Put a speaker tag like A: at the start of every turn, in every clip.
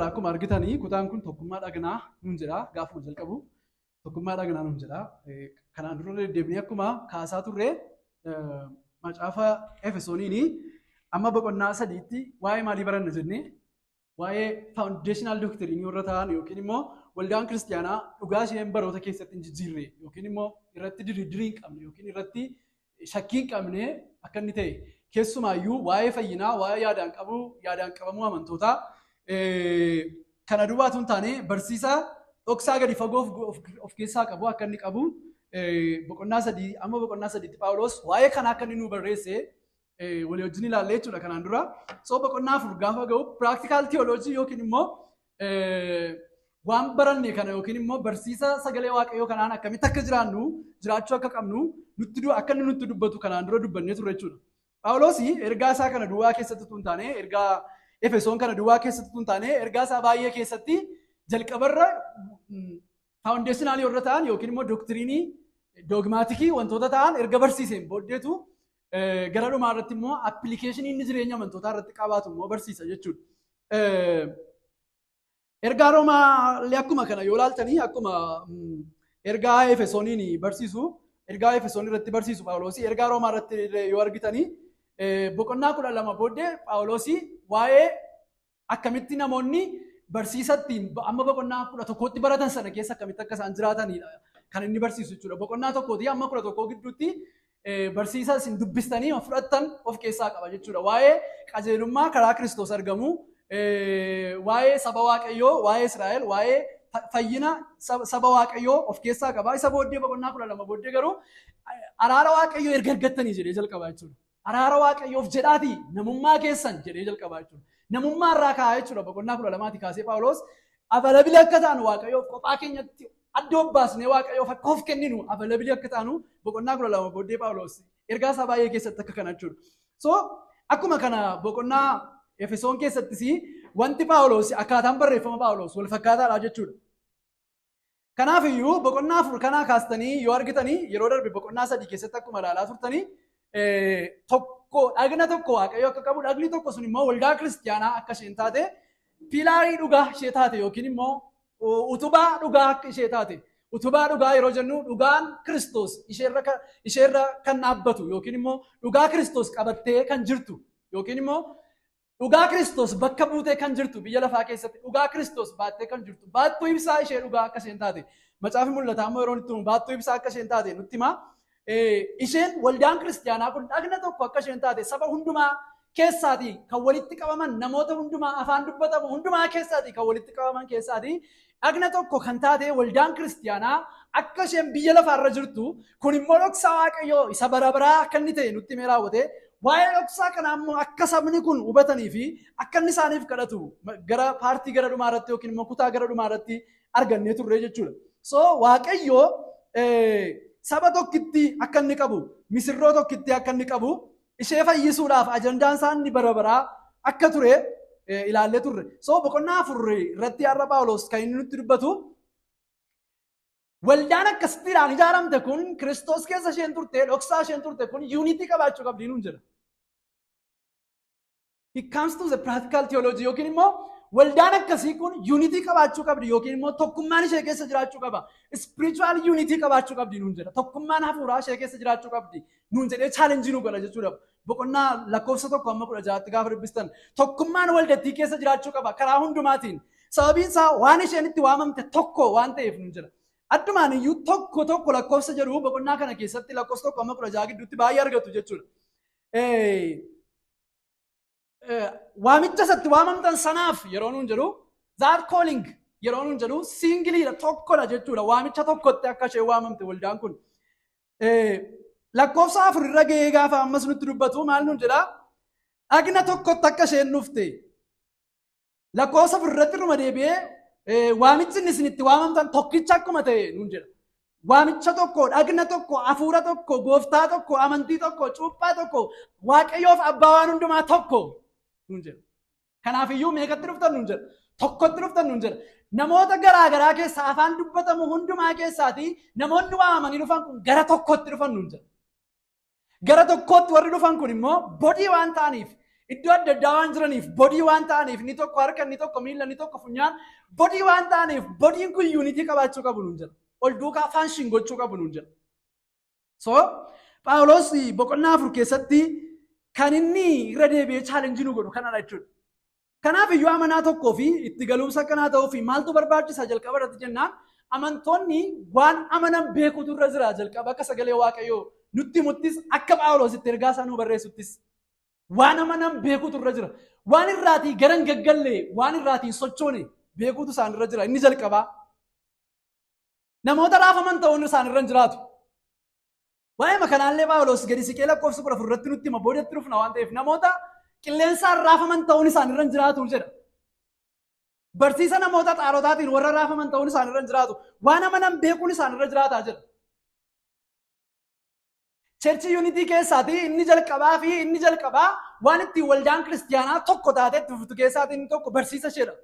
A: Akkuma argitanii, kutaan kun tokkummaa dhagnaa nuun jedha. Gaafuma jalqabu tokkummaa dhagnaa nuun jedha. Kanaan dura deddeebinee akkuma kaasaa turre, macaafa Efesooniin amma boqonnaa sadiitti waa'ee maalii baranna jennee, waa'ee foundational doctrine warra ta'an yookiin immoo waldaan kiristiyaanaa dhugaa isheen baroota keessatti hin jijjiirre yookiin immoo irratti diriirii hin qabne yookiin irratti shakkii hin qabne akka inni ta'e, keessumaayyuu waa'ee fayyinaa, waa'ee yaadaan qabu, yaadaan qabamuu amantootaa, kana duwwaatu hin taane barsiisa dhoksaa gadi fagoo of keessaa qabu akka inni qabu, boqonnaa 3 amma boqonnaa 3tti Phaawulos waa'ee kana akka inni nu barreesse walii wajjin ilaallee jechuudha kanaan dura. So boqonnaa 4 gaafa ga'u practical theology yookiin immoo waan baranne kana yookiin immoo barsiisa sagalee Waaqayyoo kanaan akkamitti akka jiraannu, jiraachuu akka qabnu nutti akka inni nutti dubbatu kanaan dura dubbannee turre jechuudha. Phaawulos ergaa isaa kana duwwaa keessatti utuu hin taane, ergaa Efesoon kana duwwaa keessatti utuu hin taane, ergaa isaa baay'ee keessatti jalqabarra foundational warra ta'an yookiin immoo doctrine dogmatic wantoota ta'an erga barsiiseen booddeetu gara dhumaa irratti immoo application inni jireenya amantootaa irratti qabaatu immoo barsiisa jechuudha. Ergaa Roomaa illee akkuma kana yoo ilaaltanii, akkuma ergaa Efesooniin barsiisu, ergaa Efesoon irratti barsiisu Phaawulosii, ergaa Roomaa irratti yoo argitanii, boqonnaa 12 booddee Phaawulosii waa'ee akkamitti namoonni barsiisatti amma boqonnaa 11tti baratan sana keessa akkamitti akka isaan jiraatanidha kan inni barsiisu jechuudha. Boqonnaa 1tii amma 11 gidduutti barsiisa isin dubbistanii fudhattan of keessaa qaba jechuudha. Waa'ee qajeelummaa karaa Kiristoos argamu, waa'ee saba Waaqayyoo, waa'ee Israa'el, waa'ee fayyina saba Waaqayyoo of keessaa qaba. Isa booddee boqonnaa 12 booddee garuu araara Waaqayyoo erga argattanii jedhee jalqaba jechuudha. Araara Waaqayyoof jedhaatii namummaa keessan jedhee jalqaba jechuudha. Namummaa irraa kaa'aa jechuudha. Boqonnaa 12ti kaasee Phaawulos available akka taanu, Waaqayyoof kophaa keenyatti adda of baasnee Waaqayyoof akka of kenninu, available akka taanu boqonnaa 12 booddee Phaawulos ergaa isaa baay'ee keessatti akka kana jechuudha. So akkuma kana boqonnaa Efesoon keessattis wanti Phaawulos, akkaataan barreeffama Phaawulos wal fakkaataadha jechuudha. Kanaaf iyyuu boqonnaa 4 kanaa kaastanii yoo argitanii, yeroo darbe boqonnaa 3 keessatti akkuma ilaalaa turtanii, tokko dhagna tokko Waaqayyo akka qabu, dhagni tokko sun immoo waldaa kiristiyaanaa akka isheen taate, pillar dhugaa ishee taate yookiin immoo utubaa dhugaa akka ishee taate. Utubaa dhugaa yeroo jennu, dhugaan Kiristoos isheerra kan dhaabbatu yookiin immoo dhugaa Kiristoos qabattee kan jirtu yookiin immoo dhugaa Kiristoos bakka buutee kan jirtu, biyya lafaa keessatti dhugaa Kiristoos baattee kan jirtu, baattuu ibsaa ishee dhugaa akka isheen taate, Macaafi Mul'ataa immoo yeroo nutti himu baattuu ibsaa akka isheen taate nutti hima. Isheen waldaan kiristiyaanaa kun dhagna tokko akka isheen taate, saba hundumaa keessaatii kan walitti qabaman, namoota hundumaa afaan dubbatamu hundumaa keessaatii kan walitti qabaman keessaatii dhagna tokko kan taate waldaan kiristiyaanaa akka isheen biyya lafaarra jirtu, kun immoo dhoksaa Waaqayyoo isa bara baraa akka inni ta'e nutti himee raawwate. Waa'ee dhoksaa kanaa immoo akka sabni kun hubatanii fi akka inni isaaniif kadhatu gara part gara dhumaa irratti yookiin immoo kutaa gara dhumaa irratti argannee turre jechuudha. So Waaqayyoo saba tokkitti akka inni qabu, misirroo tokkitti akka inni qabu, ishee fayyisuudhaaf ajandaan isaa inni bara baraa akka ture ilaallee turre. So boqonnaa 4 irratti har'a Phaawulos kan inni nutti dubbatu, waldaan akkasittiidhaan ijaaramte kun, Kiristoos keessa isheen turte, dhoksaa isheen turte kun unity qabaachuu qabdi nuun jedha. It comes to the practical theology yookiin immoo waldaan akkasii kun unity qabaachuu qabdi yookiin immoo tokkummaan ishee keessa jiraachuu qaba. Spiritual unity qabaachuu qabdi nuun jedha. Tokkummaan hafuuraa ishee keessa jiraachuu qabdi nuun jedhee challenge nu godha jechuudha. Boqonnaa lakkoofsa 1 amma 16tti gaafa dubbistan, tokkummaan waldattii keessa jiraachuu qaba karaa hundumaatiin. Sababiin isaa waan isheen itti waamamte tokko waan ta'eef nuun jedha. Addumaan iyyuu tokko tokko lakkoofsa jedhu boqonnaa kana keessatti lakkoofsa 1 amma 16 gidduutti baay'ee argatu jechuudha. Waamicha isatti waamamtan sanaaf yeroo nuun jedhu, that calling yeroo nuun jedhu, singleiidha, tokkodha jechuudha. Waamicha tokkotti akka isheen waamamte waldaan kun. Lakkoofsa 4 irra ga'ee gaafa ammas nutti dubbatu maal nuun jedhaa? Dhagna tokkotti akka isheen dhufte. Lakkoofsa 4 irratti irruma deebi'ee waamichi inni isin itti waamamtan tokkicha akkuma ta'e nuun jedha. Waamicha tokko, dhagna tokko, hafuura tokko, gooftaa tokko, amantii tokko, cuuphaa tokko, Waaqayyoof abbaa waan hundumaa tokko nuun jedha. Kanaaf iyyuu meeqatti dhuftan nuun jedha? Tokkotti dhuftan nuun jedha. Namoota garaa garaa keessaa, afaan dubbatamu hundumaa keessaatii namoonni waamamanii dhufan kun gara tokkotti dhufan nuun jedha. Gara tokkootti warri dhufan kun immoo body waan ta'aniif Iddoo adda addaa waan jiraniif, body waan ta'aniif, inni tokko harka, inni tokko miila, inni tokko funyaan, body waan ta'aniif bodyn kun unity qabaachuu qabu nuun jedha. Ol duukaa function gochuu qabu nuun jedha. So Phaawulos boqonnaa 4 keessatti kan inni irra deebi'ee challenge nu godhu kanadha jechuudha. Kanaaf iyyuu amanaa tokkoo fi itti galuumsa akkanaa ta'uu fi maaltu barbaachisa jalqaba irratti jennaan, amantoonni waan amanan beekutu irra jira jalqaba, akka sagalee Waaqayyoo nutti himuttis, akka Phaawulos itti ergaa isaa nu barreessuttis. Waan amanan beekutu irra jira. Waan irraatii garan gaggalle, waan irraatiin sochoone beekutu isaan irra jira. Inni jalqabaa. Namoota raafaman ta'uun isaan irra hin jiraatu. Waa'ee makanaallee Phaawulos gadi siqee lakkoofsa 14 irratti nutti hima, boodatti dhufna waan ta'eef, namoota qilleensaan raafaman ta'uun isaan irra hin jiraatu jedha. Barsiisa namoota xaarotaatiin warra raafaman ta'uun isaan irra hin jiraatu. Waan amanan beekuun isaan irra jiraataa jedha. Church unity keessaatii inni jalqabaa fi inni jalqabaa waan ittiin waldaan kiristiyaanaa tokko taatee itti fuftu keessaatii inni tokko barsiisa isheedha.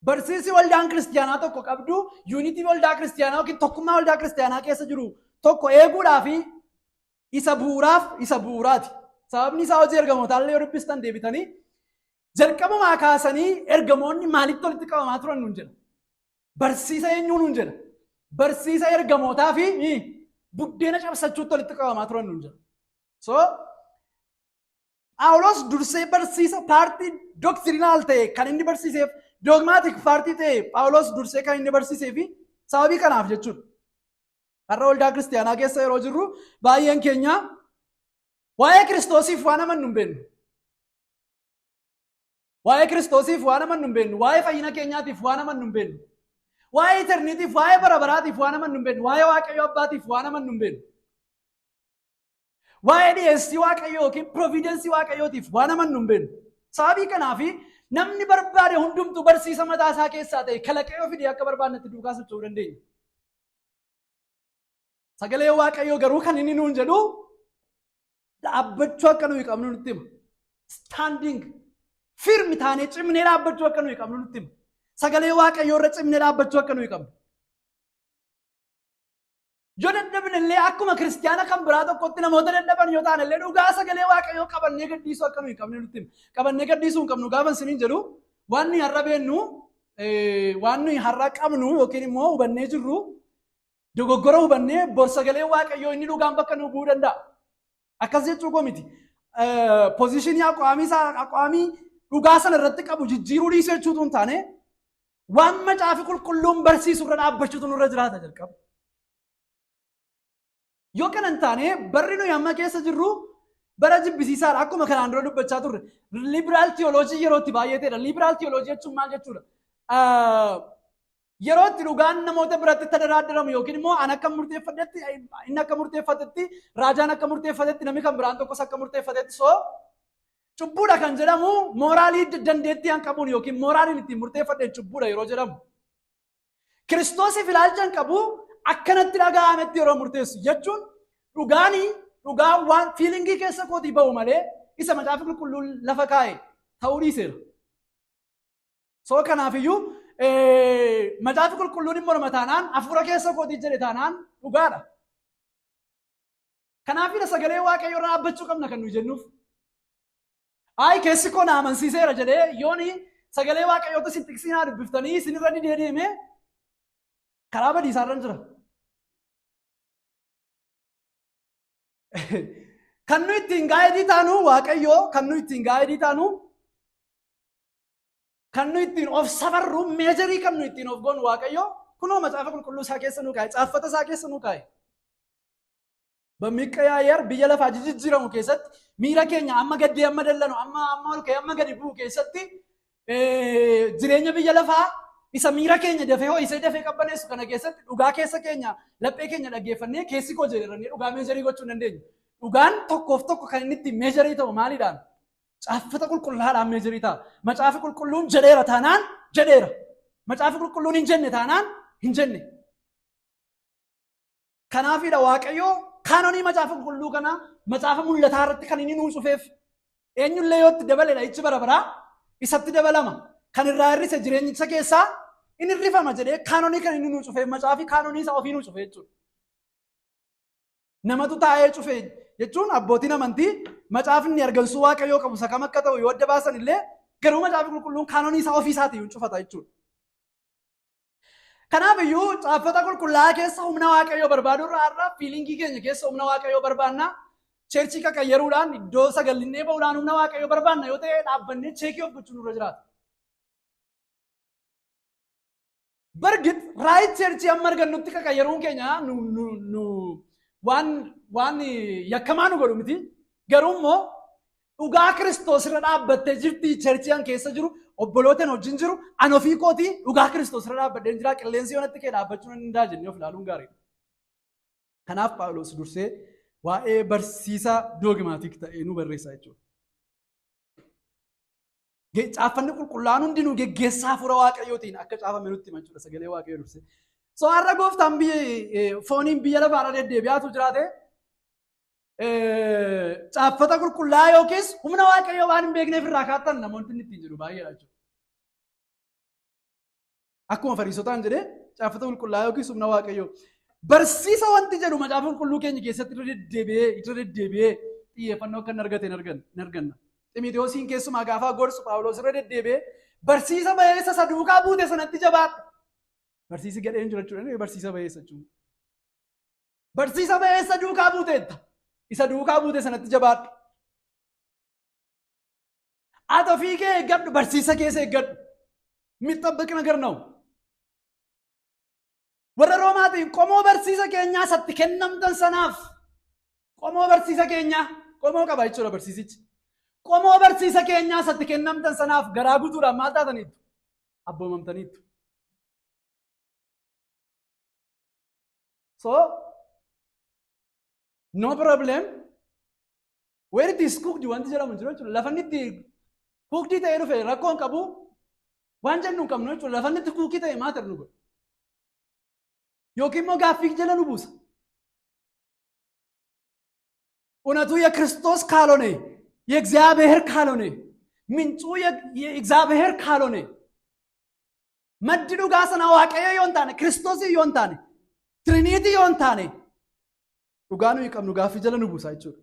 A: Barsiisi waldaan kiristiyaanaa tokko qabdu unity waldaa kiristiyaanaa yookiin tokkummaa waldaa kiristiyaanaa keessa jiru tokko eeguudhaa fi isa bu'uuraaf isa bu'uuraati. Sababni isaa hojii ergamootaa yoo dubbistan deebitanii, jalqabumaa kaasanii ergamoonni maalitti walitti qabamaa turan nuun jedha. Barsiisa eenyuu nuun jedha. Barsiisa ergamootaa fi buddeena cabsachuutti walitti qabamaa turan nuun jedha. So Phaawulos dursee barsiisa part doctrinal ta'e kan inni barsiiseef, dogmatic part ta'e Phaawulos dursee kan inni barsiisee fi sababii kanaaf jechuudha. Har'a waldaa kiristiyaanaa keessa yeroo jirru baay'een keenya waa'ee Kiristoosiif waan amannu hin beeknu. Waa'ee Kiristoosiif waan amannu hin beeknu. Waa'ee fayyina keenyaatiif waan amannu hin beeknu. Waa'ee eternityf, waa'ee bara baraatiif waan amannu hin beeknu. Waa'ee Waaqayyo Abbaatiif waan amannu hin beeknu. Waa'ee dhiyeessii Waaqayyoo yookiin providence Waaqayyootiif waan amannu hin beeknu. Sababii kanaaf namni barbaade hundumtuu barsiisa mataa isaa keessaa ta'e kalaqee yoo fide akka barbaadnetti duukaa socho'uu dandeenya. Sagalee Waaqayyoo garuu kan inni nuun jedhu dhaabbachuu akka nuyi qabnu nutti hima. Standing firm taanee cimnee dhaabbachuu akka nuyi qabnu nutti hima. Sagalee Waaqayyoo irra cimnee dhaabbachuu akka nuyi qabnu. Yoo dadhabne illee, akkuma kiristiyaana kan biraa tokkotti namoota dadhaban yoo ta'an illee, dhugaa sagalee Waaqayyoo qabannee gadhiisuu akka nuyi qabne nutti hima. Qabannee gadhiisuu hin qabnu gaafa isiniin jedhu, waan nuyi har'a beennu, waan nuyi har'a qabnu yookiin immoo hubannee jirru dogoggora hubannee bor sagalee Waaqayyoo inni dhugaan bakka nu bu'uu danda'a. Akkas jechuu koo miti. Position aqwaamii isaa, aqwaamii dhugaa sana irratti qabu jijjiiruu dhiisuu jechuutu hin taane, waan macaafi qulqulluun barsiisu irra dhaabbachuutu nurra jiraata jalqaba. Yoo kana hin taane, barri nuyi amma keessa jirru bara jibbisiisaadha. Akkuma kanaan dura dubbachaa turre. Liberal theology yeroo itti baay'ateedha. Liberal theology jechuun maal jechuudha? Yeroo itti dhugaan namoota biratti tadaraadaramu yookiin immoo an akka murteeffadhetti, inni akka murteeffatetti, raajaan akka murteeffatetti, namni kan biraan tokkos akka murteeffatetti, so cubbuudha kan jedhamu moral dandeettii an qabuun yookiin moraliin ittiin murteeffadheen cubbuudha yeroo jedhamu. Kiristoosiif ilaalcha hin qabu, akkanatti dhaga'ametti yeroo murteessu jechuun, dhugaanii dhugaa waan feeling keessa kootii ba'u malee isa macaafa qulqulluun lafa kaa'e ta'uu dhiiseera. So kanaafiyyuu macaafi qulqulluun hin morma taanaan, hafuura keessa kootii jedhe taanaan dhugaadha. Kanaafidha sagalee Waaqayyoo irra dhaabbachuu qabna kan nuyi jennuuf. Ayi, keessi koo na amansiiseera jedhee yooni sagalee Waaqayyootu isin tiqsinaa dubbiftanii isin irra didee deeme, karaa badiisaa irra jira. Kan nu ittiin guide taanu Waaqayyoo, kan nu ittiin guide taanu, kan nu ittiin of safarru, measure kan nu ittiin of goonu Waaqayyoo kunoo macaafa qulqulluu isaa keessa nu kaa'e, caaffata isaa keessa nu kaa'e. Bamiqqayaayar biyya lafaa jijjiiramu keessatti, miira keenya amma gaddee, amma dallanu, amma ol ka'ee, amma gadi bu'u keessatti, jireenya biyya lafaa isa miira keenya dafee ho'isee dafee qabbaneessu kana keessatti, dhugaa keessa keenya, laphee keenya dhaggeeffannee, keessi koo jedhanii dhugaa measure gochuu hin dandeenyu. Dhugaan tokkoof tokko kan inni ittiin measure ta'u maaliidhaan? Caaffata qulqullaadhaan measure ta'a. Macaafi qulqulluun jedheera taanaan jedheera. Macaafi qulqulluun hin jenne taanaan hin jenne. Kanaafidha Waaqayyoo canon macaafa qulqulluu kana macaafa mul'ataa irratti kan inni nuu cufeef. Eenyullee yoo itti dabaledha ichi bara baraa isatti dabalama. Kan irraa hir'ise jireenyicha keessaa inni hir'ifama jedhee canon kan inni nuu cufeef, macaafi canon isaa ofii nuu cufe jechuudha. Namatu taa'ee cufe jechuun abbootiin amantii macaafni argansuu Waaqayyoo qabu isa kam akka ta'u yoo adda baasan illee garuu macaafni qulqulluun kaanonii isaa ofii isaatii hin cufata jechuudha. Kanaaf iyyuu caaffata qulqullaa'aa keessa humna Waaqayyoo barbaadu irraa har'a feeling keenya keessa humna Waaqayyoo barbaanna. Church qaqayyaruudhaan iddoo sagallinnee ba'uudhaan humna Waaqayyoo barbaanna yoo ta'e dhaabbannee check of gochuun nurra jiraata. በእርግጥ right church amma argannutti qaqayyaruun keenya nu nu nu waan waan yakkamaa nu godhu miti. Garuu immoo dhugaa Kiristoos irra dhaabbattee jirti church an keessa jiru, obbolootan wajjin jiru, an ofii kootii dhugaa Kiristoos irra dhaabbadhee jira, qilleensi yoo natti kee dhaabbachuu nan danda'a jennee of ilaaluun gaariidha. Kanaaf Phaawulos dursee waa'ee barsiisa dogmatic ta'ee nu barreessa jechuudha. Caaffanni qulqullaa'aan hundinuu geggeessaa hafuura Waaqayyootiin akka caafame nutti hima jechuudha sagalee Waaqayyoo dursee. So har'a gooftaan biyya fooniin biyya lafaarra deddeebi'aatu jiraate caaffata qulqullaa'aa yookiis humna Waaqayyoo waan hin beekneef irraa kaattan namoonni inni ittiin jedhu baay'eedha jechuudha. Akkuma Fariisotaan jedhee, caaffata qulqullaa'aa yookiis humna Waaqayyoo. Barsiisa wanti jedhu macaafa qulqulluu keenya keessatti irra deddeebi'ee xiyyeeffannoo akka hin argate hin arganna. Ximitewoosiin keessumaa gaafa gorsu Phaawulos irra deddeebi'ee barsiisa ba'eessa isa duukaa buute sanatti jabaadhu. Barsiisi gadheen jira jechuudha, barsiisa ba'eessa jechuudha. Barsiisa ba'eessa duukaa buuteetta. Isa duukaa buute sanatti jabaadhu. Ati ofii kee eeggadhu, barsiisa keessa eeggadhu. የሚጠበቅ ነገር ነው። Warra Roomaatiin qomoo barsiisa keenyaa isatti kennamtan sanaaf, qomoo barsiisa keenyaa, qomoo qaba jechuudha barsiisichi. Qomoo barsiisa keenyaa isatti kennamtan sanaaf garaa guutuudhaan maal taataniittu? Abboomamtaniittu. So, no problem. Where it is cooked wanti jedhamu jiru jechuudha. Lafa inni itti cooked ta'ee dhufe rakkoo hin qabu. Waan jennu hin qabnu jechuudha. Lafa inni itti cook ta'e matter nu godha. Yookiin immoo gaaffii jala nu buusa. እውነቱ የክርስቶስ ካልሆነ፣ የእግዚአብሔር ካልሆነ፣ ምንጩ የእግዚአብሔር ካልሆነ፣ maddi dhugaa sanaa Waaqayyo yoo hin taane, Kiristoosii yoo hin taane, Trinity yoo hin taane, dhugaa nuyi qabnu gaaffii jala nu buusa jechuudha.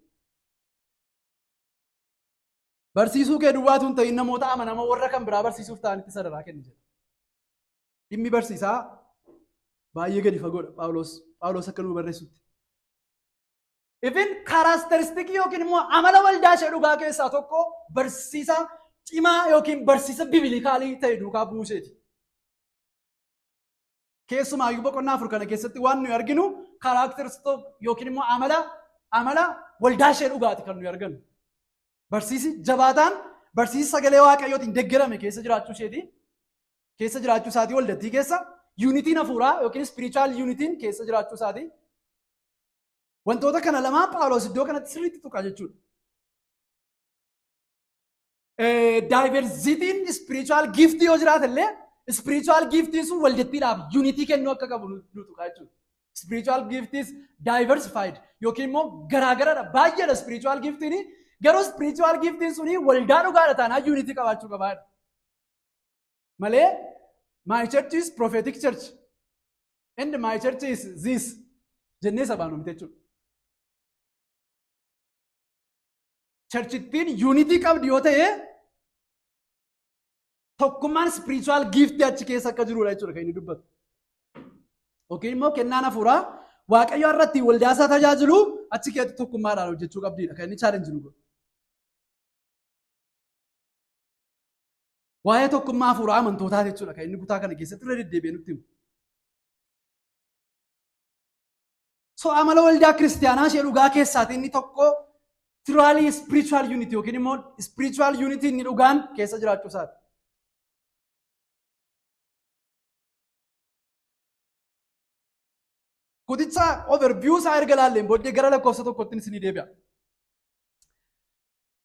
A: Barsiisuu kee duwwaatu hin ta'in, namoota amanamoo warra kan biraa barsiisuuf ta'anitti sadaraa kenni jedha. Dhimmi barsiisaa baay'ee gadi fagoodha Phaawulos akka nu barreessutti. Ifin characteristic yookiin immoo amala waldaa ishee dhugaa keessaa tokko barsiisa cimaa yookiin barsiisa biblical ta'e duukaa buuseeti. Keessumaayyuu boqonnaa 4 kana keessatti waan nuyi arginu characteristic yookiin immoo amala waldaa ishee dhugaati kan nuyi argannu. Barsiisi jabaataan barsiisi sagalee Waaqayyootiin deeggarame keessa jiraachuu isheeti. Keessa jiraachuu isaatii waldattii keessa unityn hafuuraa yookiin spiritual unityn keessa jiraachuu isaatii. Wantoota kana lamaan Phaawulos iddoo kanatti sirriitti tuqa jechuudha. Diversityn spiritual gift yoo jiraate illee spiritual giftiin sun waldattiidhaaf unity kennuu akka qabu nu tuqa jechuudha. Spiritual gift is diversified yookiin immoo garaagaradha, baay'eedha spiritual giftiin, garuu spiritual giftiin suni waldaa dhugaadha taanaan unity qabaachuu qabaadha. Malee my church is prophetic church and my church is this jennee sabaan uumte jechuudha. Churchittiin unity qabdi yoo ta'e tokkummaan spiritual gift achi keessa akka jirudha jechuudha kan inni dubbatu. Yookiin immoo kennaan hafuuraa Waaqayyo irratti waldaa isaa tajaajilu achi keessatti tokkummaadhaan hojjechuu qabdidha kan inni challenge nu godhu. Waa'ee tokkummaa hafuuraa amantootaa jechuudha kan inni kutaa kana keessatti irra deddeebi'ee nutti himu. So amala waldaa kiristiyaanaa ishee dhugaa keessaati inni tokko truly spiritual unity yookiin immoo spiritual unity inni dhugaan keessa jiraachuu isaati. Kuticha overview isaa erga laalleen booddee gara lakkoofsa 1tti isinii deebi'a.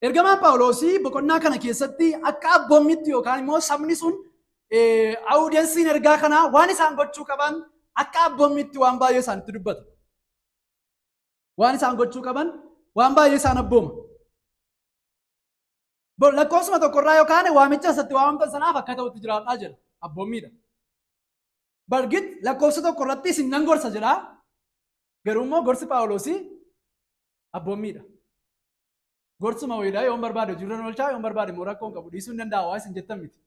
A: Ergamaan Phaawulosii boqonnaa kana keessatti akka abboommitti yookaan immoo sabni sun, audienceiin ergaa kanaa waan isaan gochuu qaban akka abboommitti waan baay'ee isaanitti dubbata. Waan isaan gochuu qaban waan baay'ee isaan abbooma. Lakkoofsuma 1rraa yookaan waamicha isatti waamamtan sanaaf akka ta'utti jiraadhaa jedha. Abboommiidha. በእርግጥ lakkoofsa 1 irratti isin nan gorsa jedha. Garuu immoo gorsi Phaawulosii abboommiidha. Gorsuma wayiidhaa yoon barbaade hojiirra oolchaa yoon barbaade immoo rakkoo hin qabu dhiisuu hin danda'a waa isin jettan miti.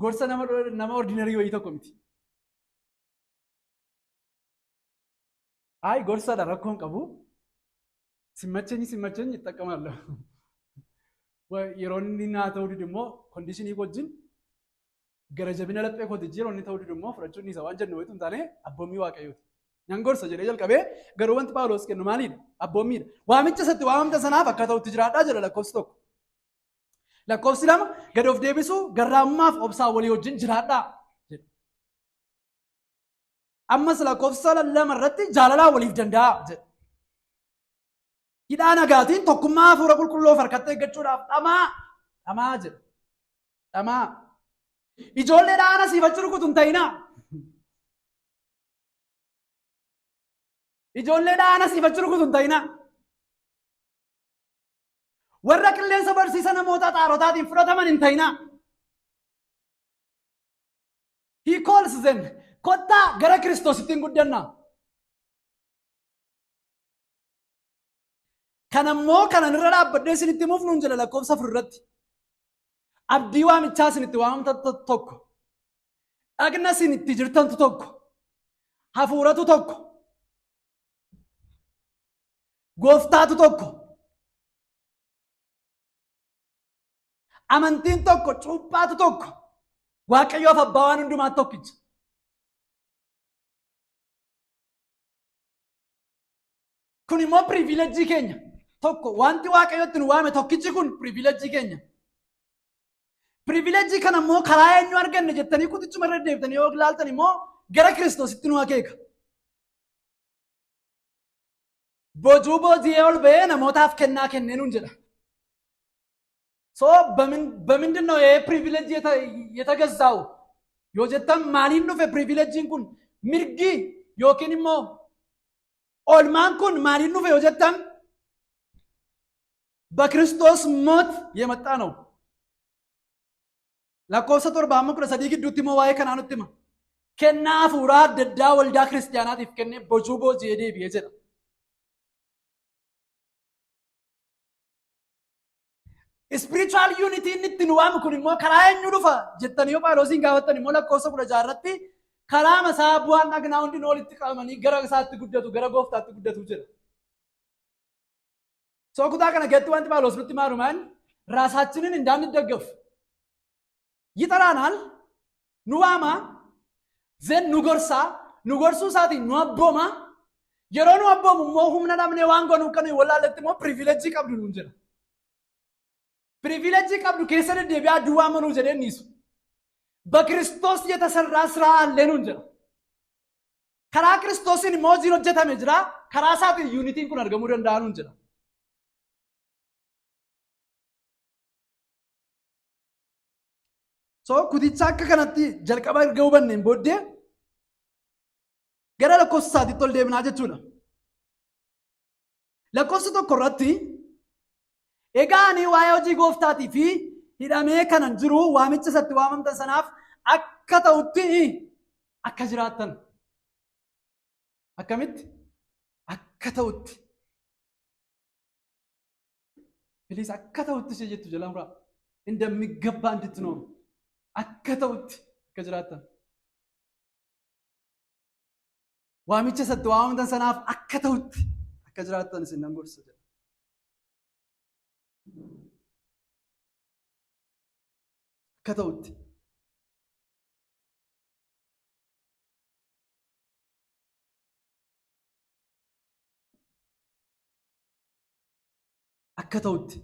A: Gorsa nama ordinary wayii tokko miti. Ayi gorsadha rakkoo hin qabu. Simmachenyi simmachenyi ittaqqamallo. Yeroo inni naa ta'uu didu immoo conditionii wajjin gara jabina laphee kooti yeroo inni ta'uu didu immoo fudhachuun isa waan jennu wayitu hin taane abboommii Waaqayyooti. Nan gorsa jedhee jalqabee garuu wanti Phaawulos kennu maalidha? Abboommiidha. Waamicha isatti waamamta sanaaf akka ta'utti jiraadhaa jedha lakkoofsi 1. Lakkoofsi 2 gad of deebisuu garraamummaaf obsaa walii wajjin jiraadhaa jedha. Ammas lakkoofsa 2 irratti jaalalaa waliif danda'aa jedha. Hidhaa nagaatiin tokkummaa hafuura qulqulluu of harkatti eeggachuudhaaf dhamaa dhamaa jedha. Dhamaa. Ijoollee dhaana siif achi rukutu hin ta'inaa. Ijoollee dhaana siif achi rukutu hin ta'inaa. Warra qilleensa barsiisa namoota xaarotaatiin fudhataman hin ta'inaa. He calls them. Kottaa gara Kiristoosittiin guddannaa. Kanammoo kanan irra dhaabbadhee isinitti himuuf nuun jedha lakkoofsa 4 irratti. Abdii waamichaa isinitti waamamtan tokko. Dhagna isin itti jirtantu tokko. Hafuuratu tokko. Gooftaatu tokko. Amantiin tokko, cuuphaatu tokko. Waaqayyoof abbaa waan hundumaa tokkicha. Kun immoo privilege keenya. Tokko wanti Waaqayyotti nu waame tokkichi kun privilege keenya. Privilege kana immoo karaa eenyu arganne jettanii kutichuma irra deebitanii yoo ilaaltan immoo gara Kiristoositti nu akeeka. Boojuu booji'ee ol ba'ee namootaaf kennaa kennee nuun jedha. So በምንድን ነው ይሄ privilege የተገዛው yoo jettan maaliin dhufe privileejiin kun mirgi yookiin immoo oolmaan kun maaliin dhufe yoo jettan በክርስቶስ ሞት የመጣ ነው። Lakkoofsa 7 amma 13 gidduutti immoo waa'ee kanaa nutti hima. Kennaa hafuuraa adda addaa waldaa kiristaanaatiif kennee bojuu booji'ee deebi'ee jedha. Spiritual unity inni ittiin waamu kun immoo karaa eenyu dhufa jettanii yoo Phaawulosiin gaafattan immoo lakkoofsa 16 irratti karaa masaa bu'aan dhagnaa hundinuu walitti qabamanii gara isaatti guddatu gara gooftaatti guddatu jedha. So kutaa kana keessatti wanti Phaawulos nutti maaru maal ራሳችንን እንዳንደገፍ ይጠራናል nu waama then nu gorsaa nu gorsuu isaatiin nu abbooma yeroo nu abboomu immoo humna dhabnee waan goonuu kan wallaalletti immoo privilege qabdu nuun jedha. Privilege qabdu keessa deddeebi'aa duwwaa manuu jedhee niisu. በክርስቶስ የተሰራ ስራ አለ nuun jedha. Karaa Kiristoosiin immoo hojiin hojjetame jira. Karaa isaatiin unityn kun argamuu danda'a nuun jedha. So kuticha akka kanatti jalqaba erga hubanneen booddee gara lakkoofsa isaatiitti ol deemnaa jechuudha. Lakkoofsa 1 irratti egaa ani waa'ee hojii gooftaatii fi hidhamee kanan jiru waamicha isatti waamamtan sanaaf akka ta'utti akka jiraattan. Akkamitti? Akka ta'utti. Please akka ta'utti ishee jettu jala muraa. እንደሚገባ እንድትኖሩ akka ta'utti akka jiraattan. Waamicha isatti waamamtan sanaaf akka ta'utti akka jiraattan isin nan gorsa jedha. Akka ta'utti. Akka ta'utti.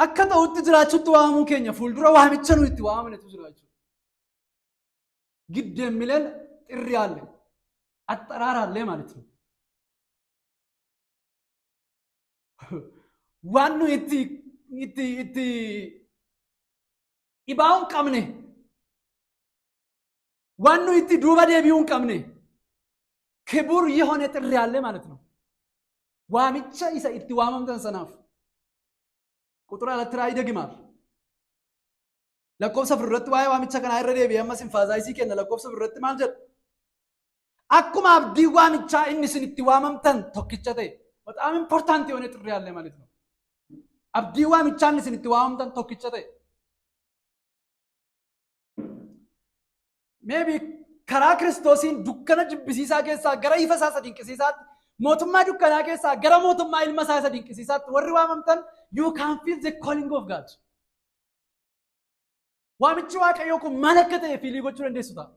A: Akka ta'utti jiraachuutti waamamuu keenya fuuldura waamicha nuyi itti waamamnetu jira jechuudha. ግድ የሚለን ጥሪ አለ፣ አጠራር አለ ማለት ነው። Waan nuyi itti dhibaa'uu hin qabne, waan nuyi itti duuba deebi'uu hin qabne ክቡር የሆነ ጥሪ አለ ማለት ነው። Waamicha isa itti waamamtan sanaaf ቁጥር alatti raa ይደግማል። Lakkoofsa 4 irratti waa'ee waamicha kanaa irra deebi'ee ammas emphasize kenna. Lakkoofsa 4 irratti maal jedha? Akkuma abdii waamichaa inni isin itti waamamtan tokkicha ta'e. በጣም important የሆነ ጥሪ አለ ማለት ነው። Abdii waamichaan isin itti waamamtan tokkicha ta'e. Maybe karaa Kiristoosiin dukkana jibbisiisaa keessaa gara ifa isaa isa dinqisiisaatti, mootummaa dukkanaa keessaa gara mootummaa ilma isaa isa dinqisiisaatti warri waamamtan, you can feel the calling of God. Waamichi Waaqayyoo kun maal akka ta'e feel gochuu dandeessu ta'a.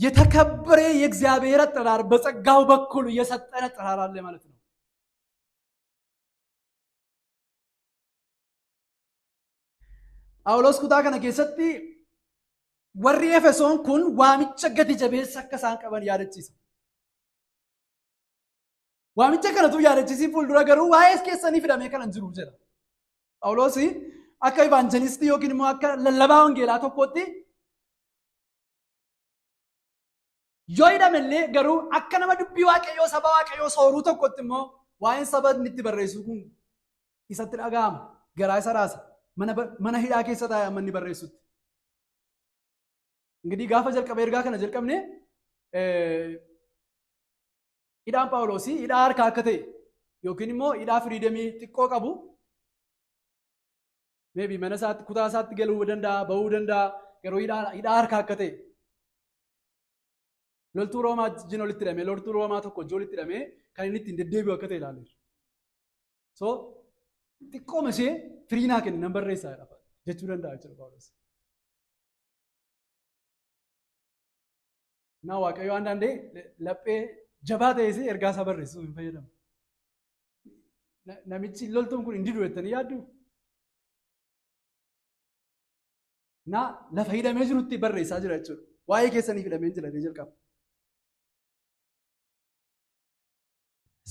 A: የተከበረ የእግዚአብሔር አጠራር በጸጋው በኩል የሰጠን አጠራር አለ ማለት ነው። Phaawulos kutaa kana keessatti warri Efesoon kun waamicha gati jabeessa akka isaan qaban yaadachiisa. Waamicha kanatu yaadachiisii fuuldura garuu waa'ee keessanii fidamee kanan jiru jedha. Phaawulos akka evangelistii yookiin immoo akka lallabaa wangeelaa tokkotti yoo hidhamellee, garuu akka nama dubbii Waaqayyoo saba Waaqayyoo sooruu tokkotti immoo waa'een saba inni itti barreessu kun isatti dhaga'ama. Garaa isa raasa. Mana hidhaa keessa taa'ee amma inni barreessutti. እንግዲህ gaafa jalqaba ergaa kana jalqabne, hidhaan Phaawulosii hidhaa harkaa akka ta'e yookiin immoo hidhaa freedomii xiqqoo qabu, maybe mana isaatti, kutaa isaatti galuu danda'a, bahuu danda'a, garuu hidhaa harkaa akka ta'e, loltuu Roomaa wajjin walitti hidhamee, loltuu Roomaa tokko wajjin walitti hidhamee kan inni ittiin deddeebi'u akka ta'e ilaaleera. So xiqqooma ishee firii naa kenni nan barreessaa jechuu danda'a jechuudha Phaawulos. እና Waaqayyo አንዳንዴ laphee jabaa ta'es ergaa isaa barreessuu hin fayyadamu. Namichi loltuun kun hin didu jettanii yaaddu? Na lafa hidhamee jirutti barreessaa jira jechuudha. Waa'ee keessaniif hidhamee jira jedhee jalqaba.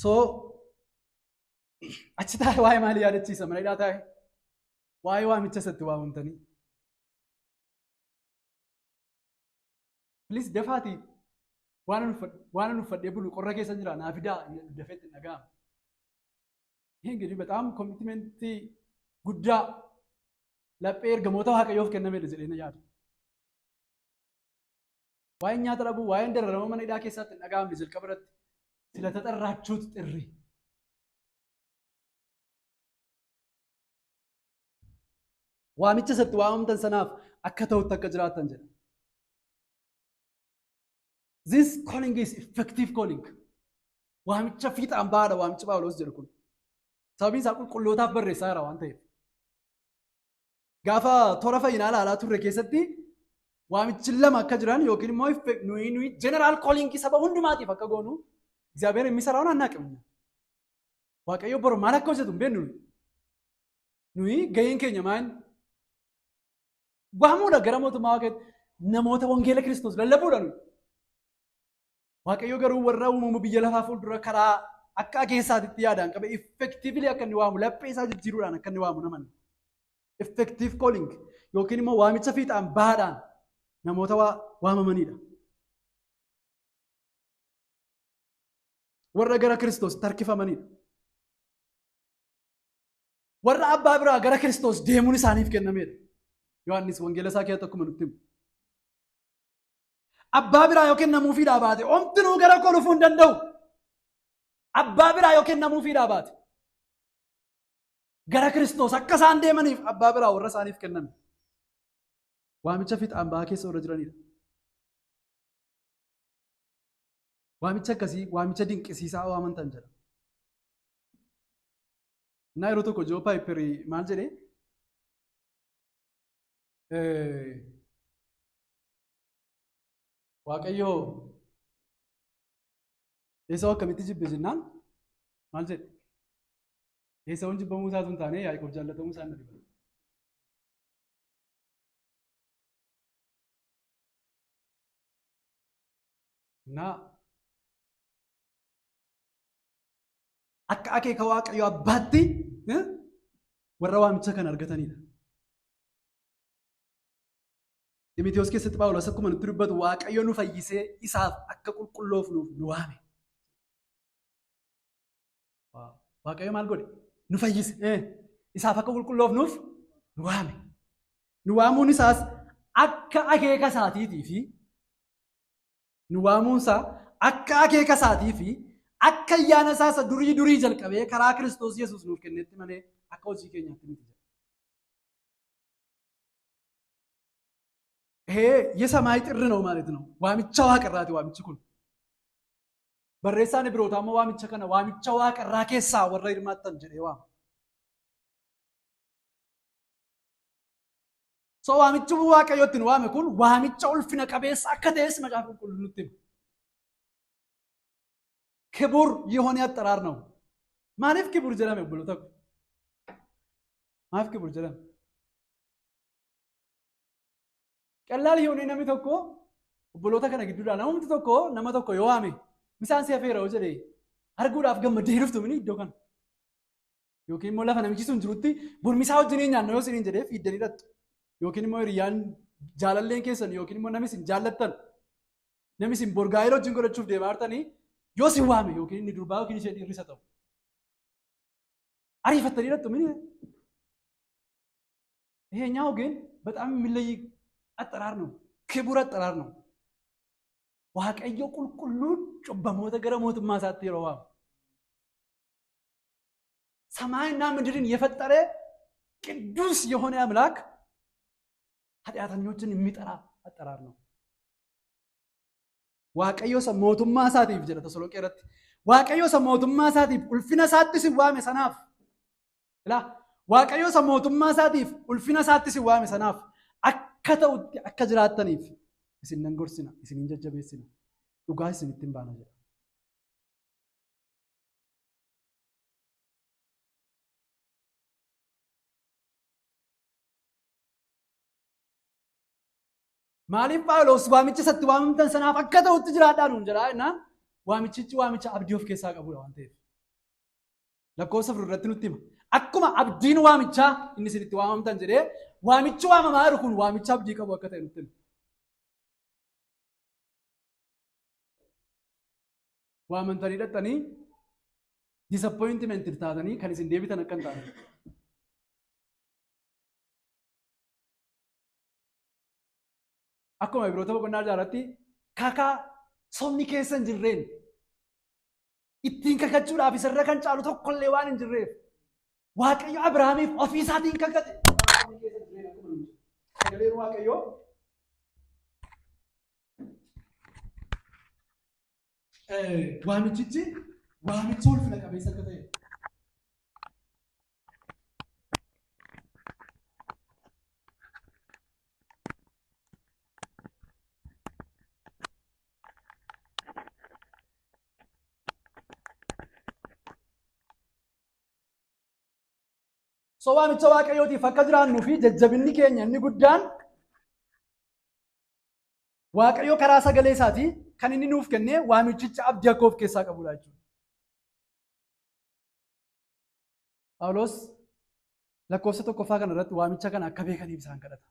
A: So achi taa'ee waa'ee maalii yaadachiisa mana hidhaa taa'ee? Waa'ee waamicha isatti waamamtanii. Please dafaatii waan ani uffadhee bulu qorra keessa jira naa fidaa dafeetti hin dhaga'amu. እንግዲህ በጣም commitmentii guddaa laphee ergamoota Waaqayyoof kennamedha jedhee na yaada. Waa'een nyaata dhabuu, waa'een dararama mana hidhaa keessatti hin dhaga'amne jalqaba irratti ስለተጠራችሁት ጥሪ። Waamicha isatti waamamtan sanaaf akka ta'utti akka jiraattan jedha. This calling is effective calling. Waamicha fiixaan bahaadha waamichi Phaawulos jedhu kun. Sababiin isaa qulqullootaaf barreessaa jira waan ta'eef. Gaafa toora fayyinaa ilaalaa turre keessatti waamichi lama akka jiran yookiin immoo nuyi general calling saba hundumaatiif akka goonu እግዚአብሔር የሚሰራውን አናውቅም። እኛ Waaqayyo boru maal akka hojjetu hin beeknu. Nuyi gaheen keenya maal? Waamuudha gara mootummaa Waaqayyootti namoota wangeela Kiristoos lallabuudha nuyi. Waaqayyo garuu warra uumamu biyya lafaa fuuldura karaa akka akeessaatitti yaadaan qabe effectively akka inni waamu, laphee isaa jijjiiruudhaan akka inni waamu namanna. Effective calling yookiin immoo waamicha fiixaan bahaadhaan namoota waamamanidha. Warra gara Kiristoos harkifamanidha. Warra abbaa biraa gara Kiristoos deemuun isaaniif kennamedha. Yohaannis wangeela isaa keessatti akkuma nutti himu. Abbaa biraa yoo kennamuufiidhaa baate omtinuu gara koo dhufuu hin danda'u. Abbaa biraa yoo kennamuufiidhaa baate gara Kiristoos akka isaan deemaniif abbaa biraa warra isaaniif kenname. Waamicha fiixaan bahaa keessa warra jiranidha. Waamicha akkasii, waamicha dinqisiisaa waamantan jedha. Innaa yeroo tokko Joo Paayiperii maal jedhee, Waaqayyoo Eesawuu akkamitti jibbe jennaan maal jedhe? Eesawuun jibbamuu isaatu hin taane, Yaaqoob jaallatamuu isaa na dhiba. Naa akka akeeka Waaqayyo abbaatti warra waamicha kana argatanidha. Ximiteewos keessatti Phaawulos akkuma nutti dubbatu, Waaqayyo nu fayyisee isaaf akka qulqulloofnuuf nu waame. Waaqayyo maal godhe? Nu fayyise. Isaaf akka qulqulloofnuuf nu waame. Nu waamuun isaas akka akeeka isaatiitii fi Nu waamuunsaa akka akeeka isaatii fi akka ayyaana isaa isa durii durii jalqabee karaa Kiristoos Yesuus nuuf kennetti malee akka hojii keenyaatti miti jedha. ይሄ የሰማይ ጥሪ ነው ማለት ነው። Waamicha waaqarraati waamichi kun. Barreessaan Ibrootaa immoo waamicha kana waamicha waaqarraa keessaa warra hirmaattan jedhee waama. So waamichi Waaqayyootti nu waame kun waamicha ulfina qabeessa akka ta'es Macaafa Qulqulluu nutti hima. ክቡር የሆነ አጠራር ነው። Maaliif ክቡር jedhame obboloota ko? Maaf ክቡር jedhame? ቀላል የሆነ namni tokko obboloota kana gidduudhaa namni tokko nama tokko yoo waame misaan si afeera yoo jedhe arguudhaaf gammaddee dhuftu mini iddoo kana. Yookiin immoo lafa namichi sun jirutti burmisaa wajjin nyaanna yoo isiniin jedhee fiiddanii dhattu. Yookiin immoo hiriyyaan jaalalleen keessan yookiin immoo namni isin jaallattan namni isin borgaa'ee wajjin godhachuuf deemaa jirtanii yoo isin waame yookiin inni durbaa yookiin ishee dhiirri isa ta'u. Ariifattanii dhattu mini. ይሄኛው ግን በጣም የሚለይ አጠራር ነው። ክቡር አጠራር ነው። Waaqayyo qulqulluun cubbamoota gara mootummaa isaatti yeroo waamu ሰማይና ምድርን የፈጠረ ቅዱስ የሆነ አምላክ ኃጢአተኞችን የሚጠራ አጠራር ነው። Waaqayyo isa mootummaa isaatiif jedha Tasalonqee irratti. Waaqayyo isa mootummaa isaatiif ulfina isaatti si waame sanaaf. Ilaa, Waaqayyo isa mootummaa isaatiif ulfina isaatti si waame sanaaf akka ta'utti akka jiraattaniif isin nan gorsina, isin hin jajjabeessina, dhugaa isinitti hin baana jedha. Maaliif Phaawulos waamicha isatti waamamtan sanaaf akka ta'utti jiraadhaa nuun jedhaa jennaan, waamichichi waamicha abdii of keessaa qabudha waan ta'eef. Lakkoofsa 4 irratti nutti hima. Akkuma abdiin waamichaa inni isinitti waamamtan jedhee waamichi waamamaa jiru kun waamicha abdii qabu akka ta'e nutti hima. Waamamtanii dhattanii disappointment taatanii kan isin deebitan akka hin taane. Akkuma Ibroota boqonnaa 6rratti kakaa sobni keessa hin jirreen ittiin kakachuudhaaf isarra kan caalu tokkollee waan hin jirreef Waaqayyo Abrahaamiif ofii isaatiin kakate. Sagaleen Waaqayyoo waamichichi waamicha ulfina qabeessa akka ta'e. So waamicha Waaqayyootiif akka jiraannuu fi jajjabinni keenya inni guddaan Waaqayyo karaa sagalee isaatii kan inni nuuf kennee waamichicha abdii akka of keessaa qabudha jechuudha. Phaawulos lakkoofsa 1ffaa kana irratti waamicha kana akka beekaniif isaan kadhata.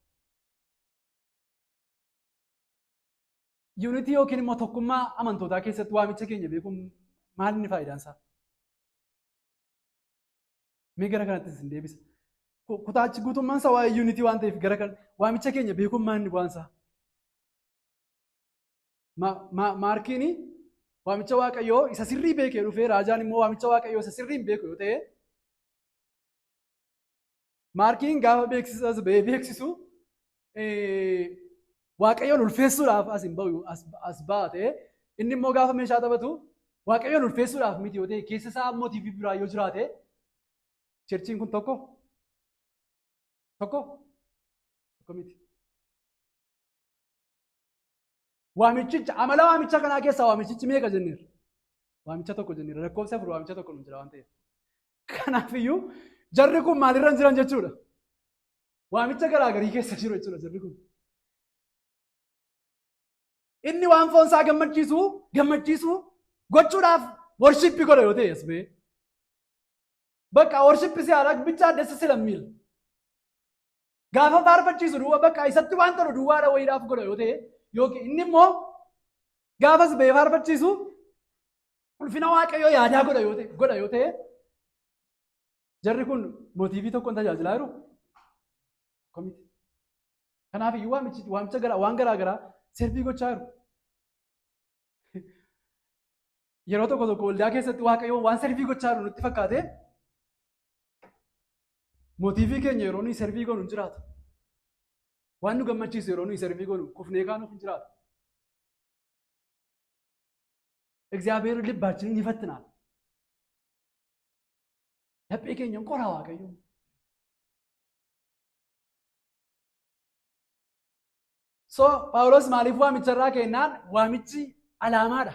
A: Unity yookiin immoo tokkummaa amantootaa keessatti waamicha keenya beekuun maal inni faayidaan isaa? Mee gara kanatti isin deebisa. Kutaachi guutummaan isaa waa'ee unity waan ta'eef gara kana waamicha keenya beekuun maal inni bu'aan isaa? Maarkiin waamicha Waaqayyoo isa sirrii beekee dhufee Raajaan immoo waamicha Waaqayyoo isa sirrii hin beeku yoo ta'e, Maarkiin gaafa beeksisas ba'ee beeksisu Waaqayyoon ulfeessuudhaaf as hin ba'u, as ba'a ta'e, inni immoo gaafa meeshaa taphatu Waaqayyoon ulfeessuudhaaf miti yoo ta'e, keessa isaa motive biraa yoo jiraate, churchiin kun tokko tokko tokko miti. Waamichicha amala waamicha kanaa keessaa waamichichi meeqa jenneerra? Waamicha tokko jenneerra. Lakkoofsa 4 waamicha tokko nu jira waan ta'eef. Kanaafiyyuu jarri kun maalirra jiran jechuudha? Waamicha garaagarii keessa jiru jechuudha jarri kun. Inni waan foon isaa gammachiisu gochuudhaaf worship godha yoo ta'e as ba'ee. Bakka worship si haala ብቻ ደስ ስለሚል gaafa faarfachiisu duwwaa bakka isatti waan tolu duwwaadha wayiidhaaf godha yoo ta'e, yookiin inni immoo gaafas ba'ee faarfachiisu ulfina Waaqayyoo yaadaa godha yoo ta'e, jarri kun motive tokkoon tajaajilaa jiru. Akkamitti? Kanaaf iyyuu waamicha waan garaa garaa serve gochaa jiru. Yeroo tokko tokko waldaa keessatti Waaqayyoon waan serve gochaa jiru nutti fakkaate, motive keenya yeroo nuyi serve goonu hin jiraatu. Waan nu gammachiisu yeroo nuyi serve goonu kufnee kaanuuf hin jiraatu. እግዚአብሔር ልባችንን ይፈትናል። Laphee keenya qora Waaqayyo. So Phaawulos maaliif waamicha irraa kennaan, waamichi alaamaadha.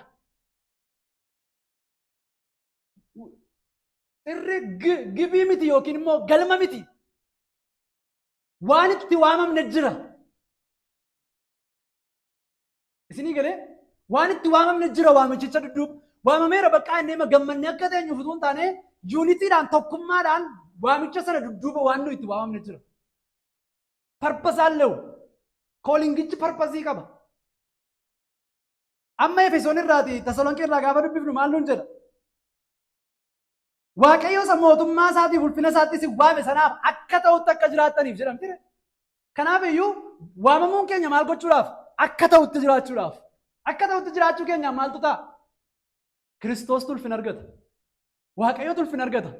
A: Irri gibii miti yookiin immoo galma miti. Waan itti waamamne jira. Isinii galee, waan itti waamamne jira waamichicha dudduuba. Waamameera bakka inni gammannee akka teenyuuf utuu hin taane, unitydhaan, tokkummaadhaan waamicha sana dudduuba waan nuyi itti waamamne jira. Purpose አለው. Callingichi purpose qaba. Amma Efesoon irraati, Tasalonqee irraa gaafa dubbifnu maal nuun jedha? Waaqayyo isa mootummaa isaatiif ulfina isaatti si waame sanaaf akka ta'utti akka jiraattaniif jedhamti. Kanaaf iyyuu waamamuun keenya maal gochuudhaaf? Akka ta'utti jiraachuudhaaf. Akka ta'utti jiraachuu keenya maaltu ta'a? Kiristoos ulfina argata. Waaqayyotu ulfina argata.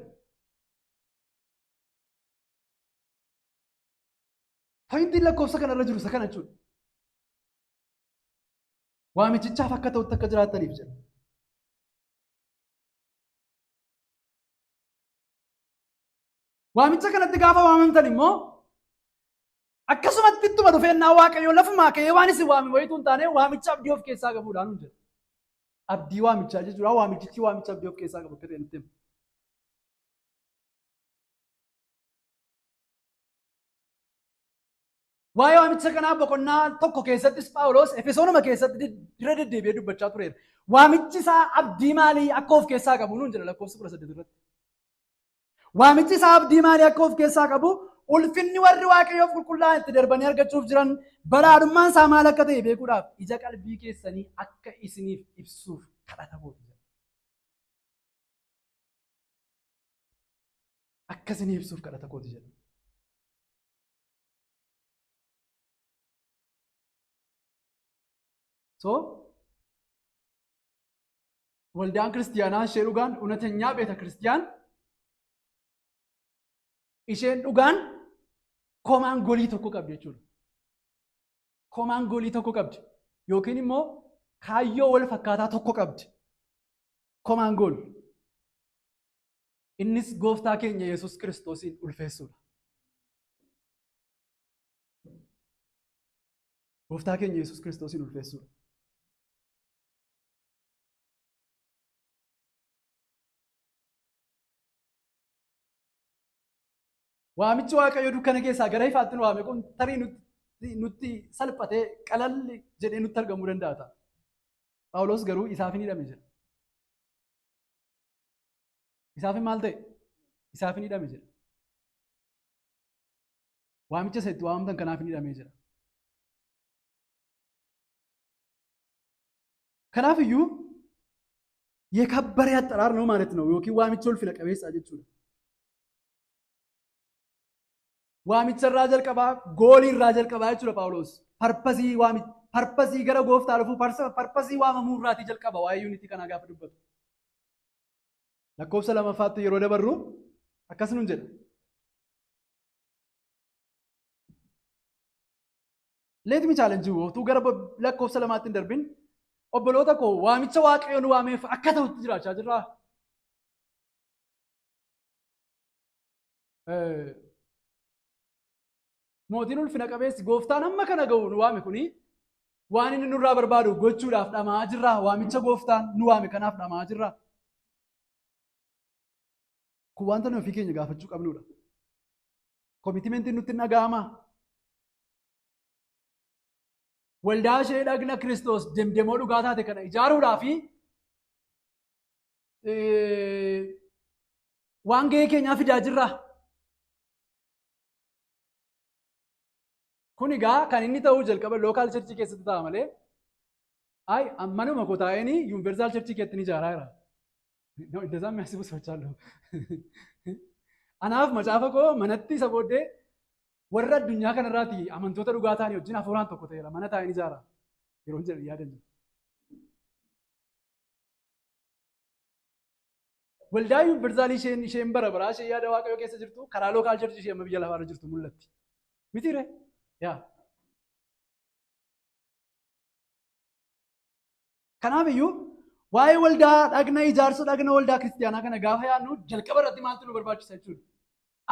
A: Pointiin lakkoofsa kanarra jiru isa kana jechuudha. Waamichichaaf akka ta'utti akka jiraattaniif jedha. Waamicha kanatti gaafa waamamtan immoo akkasumatti ittuma dhufeennaa Waaqayyoo lafumaa ka'ee waan isin waame wayituu hin taane, waamicha abdii of keessaa qabuudhaan hin jedha. Abdii waamichaa jechuudha. Waamichichi waamicha abdii of keessaa qabu akka ta'e nutti hima. Waa'ee waamicha kanaa boqonnaa 1 keessattis Phaawulos Efesoonuma keessatti dira deddeebi'ee dubbachaa tureera. Waamichi isaa abdii maalii akka of keessaa qabu nuun jedha lakkoofsa 18 irratti. Waamichi isaa abdii maalii akka of keessaa qabu, ulfinni warri Waaqayyoof qulqullaa'an itti darbanii argachuuf jiran badhaadhummaan isaa maal akka ta'e beekuudhaaf ija qalbii keessanii akka isiniif ibsuuf kadhata kooti jedha. Akka isinii ibsuuf kadhata kooti jedha. So waldaan kiristiyaanaa ishee dhugaan, እውነተኛ ቤተ ክርስቲያን isheen dhugaan common goal tokko qabdi jechuudha. Common goal tokko qabdi yookiin immoo kaayyoo wal fakkaataa tokko qabdi. Common goal. Innis gooftaa keenya Yesuus Kiristoosiin ulfeessuudha. Gooftaa keenya Yesuus Kiristoosiin ulfeessuudha. Waamichi Waaqayyo dukkana keessaa gara ifaatti nu waame kun tarii nutti salphatee qalalli jedhee nutti argamuu danda'a ta'a. Phaawulos garuu isaaf hin hidhame jedha. Isaaf maal ta'e? Isaaf hin hidhame jedha. Waamicha isa itti waamamtan kanaaf hin hidhamee jedha. Kanaaf iyyuu የከበረ አጠራር ነው ማለት ነው yookiin waamicha ulfina qabeessaa jechuudha. Waamicha irraa jalqabaa, goal irraa jalqabaa jechuudha Phaawulos. Purpose waami, purpose gara gooftaa dhufuu, purpose waamamuu irraatii jalqaba waa'ee unity kanaa gaafa dubbatu. Lakkoofsa lamaffaatti yeroo dabarru akkas nun jedha. Let me challenge you, utuu gara lakkoofsa 2tti hin darbin, obboloota koo, waamicha Waaqayyo nu waameef akka ta'utti jiraachaa jirraa? Mootiin ulfina qabeessi gooftaan amma kana ga'u nu waame kuni waan inni nurraa barbaadu gochuudhaaf dhama'aa jirraa? Waamicha gooftaan nu waame kanaaf dhama'aa jirraa? Kun wanta nuyi ofii keenya gaafachuu qabnudha. Commitmentiin nutti hin dhaga'amaa? Waldaa ishee dhagna Kiristoos demdemoo dhugaa taate kana ijaaruudhaa fi waan gahee keenyaa fidaa jirraa? Kun egaa kan inni ta'uu jalqaba local church keessatti ta'a malee, ay manuma koo taa'eenii universal church keessatti ni ijaaraa jira. እንደዛ የሚያስቡ ሰዎች አሉ። Anaaf macaafa koo manatti isa booddee warra addunyaa kanarraati amantoota dhugaa ta'anii wajjin hafuuraan tokko ta'eera, mana taa'een ijaara yeroo jedhu yaadan jira. Waldaa universal isheen bara baraa isheen yaada Waaqayyoo keessa jirtu karaa local church ishee amma biyya lafaarra jirtu mul'atti. Mitiire? Yaa. Kanaaf iyyuu waa'ee waldaa dhagna ijaarsa dhagna waldaa kiristiyaanaa kana gaafa yaadnu jalqaba irratti maaltu nu barbaachisa jechuudha.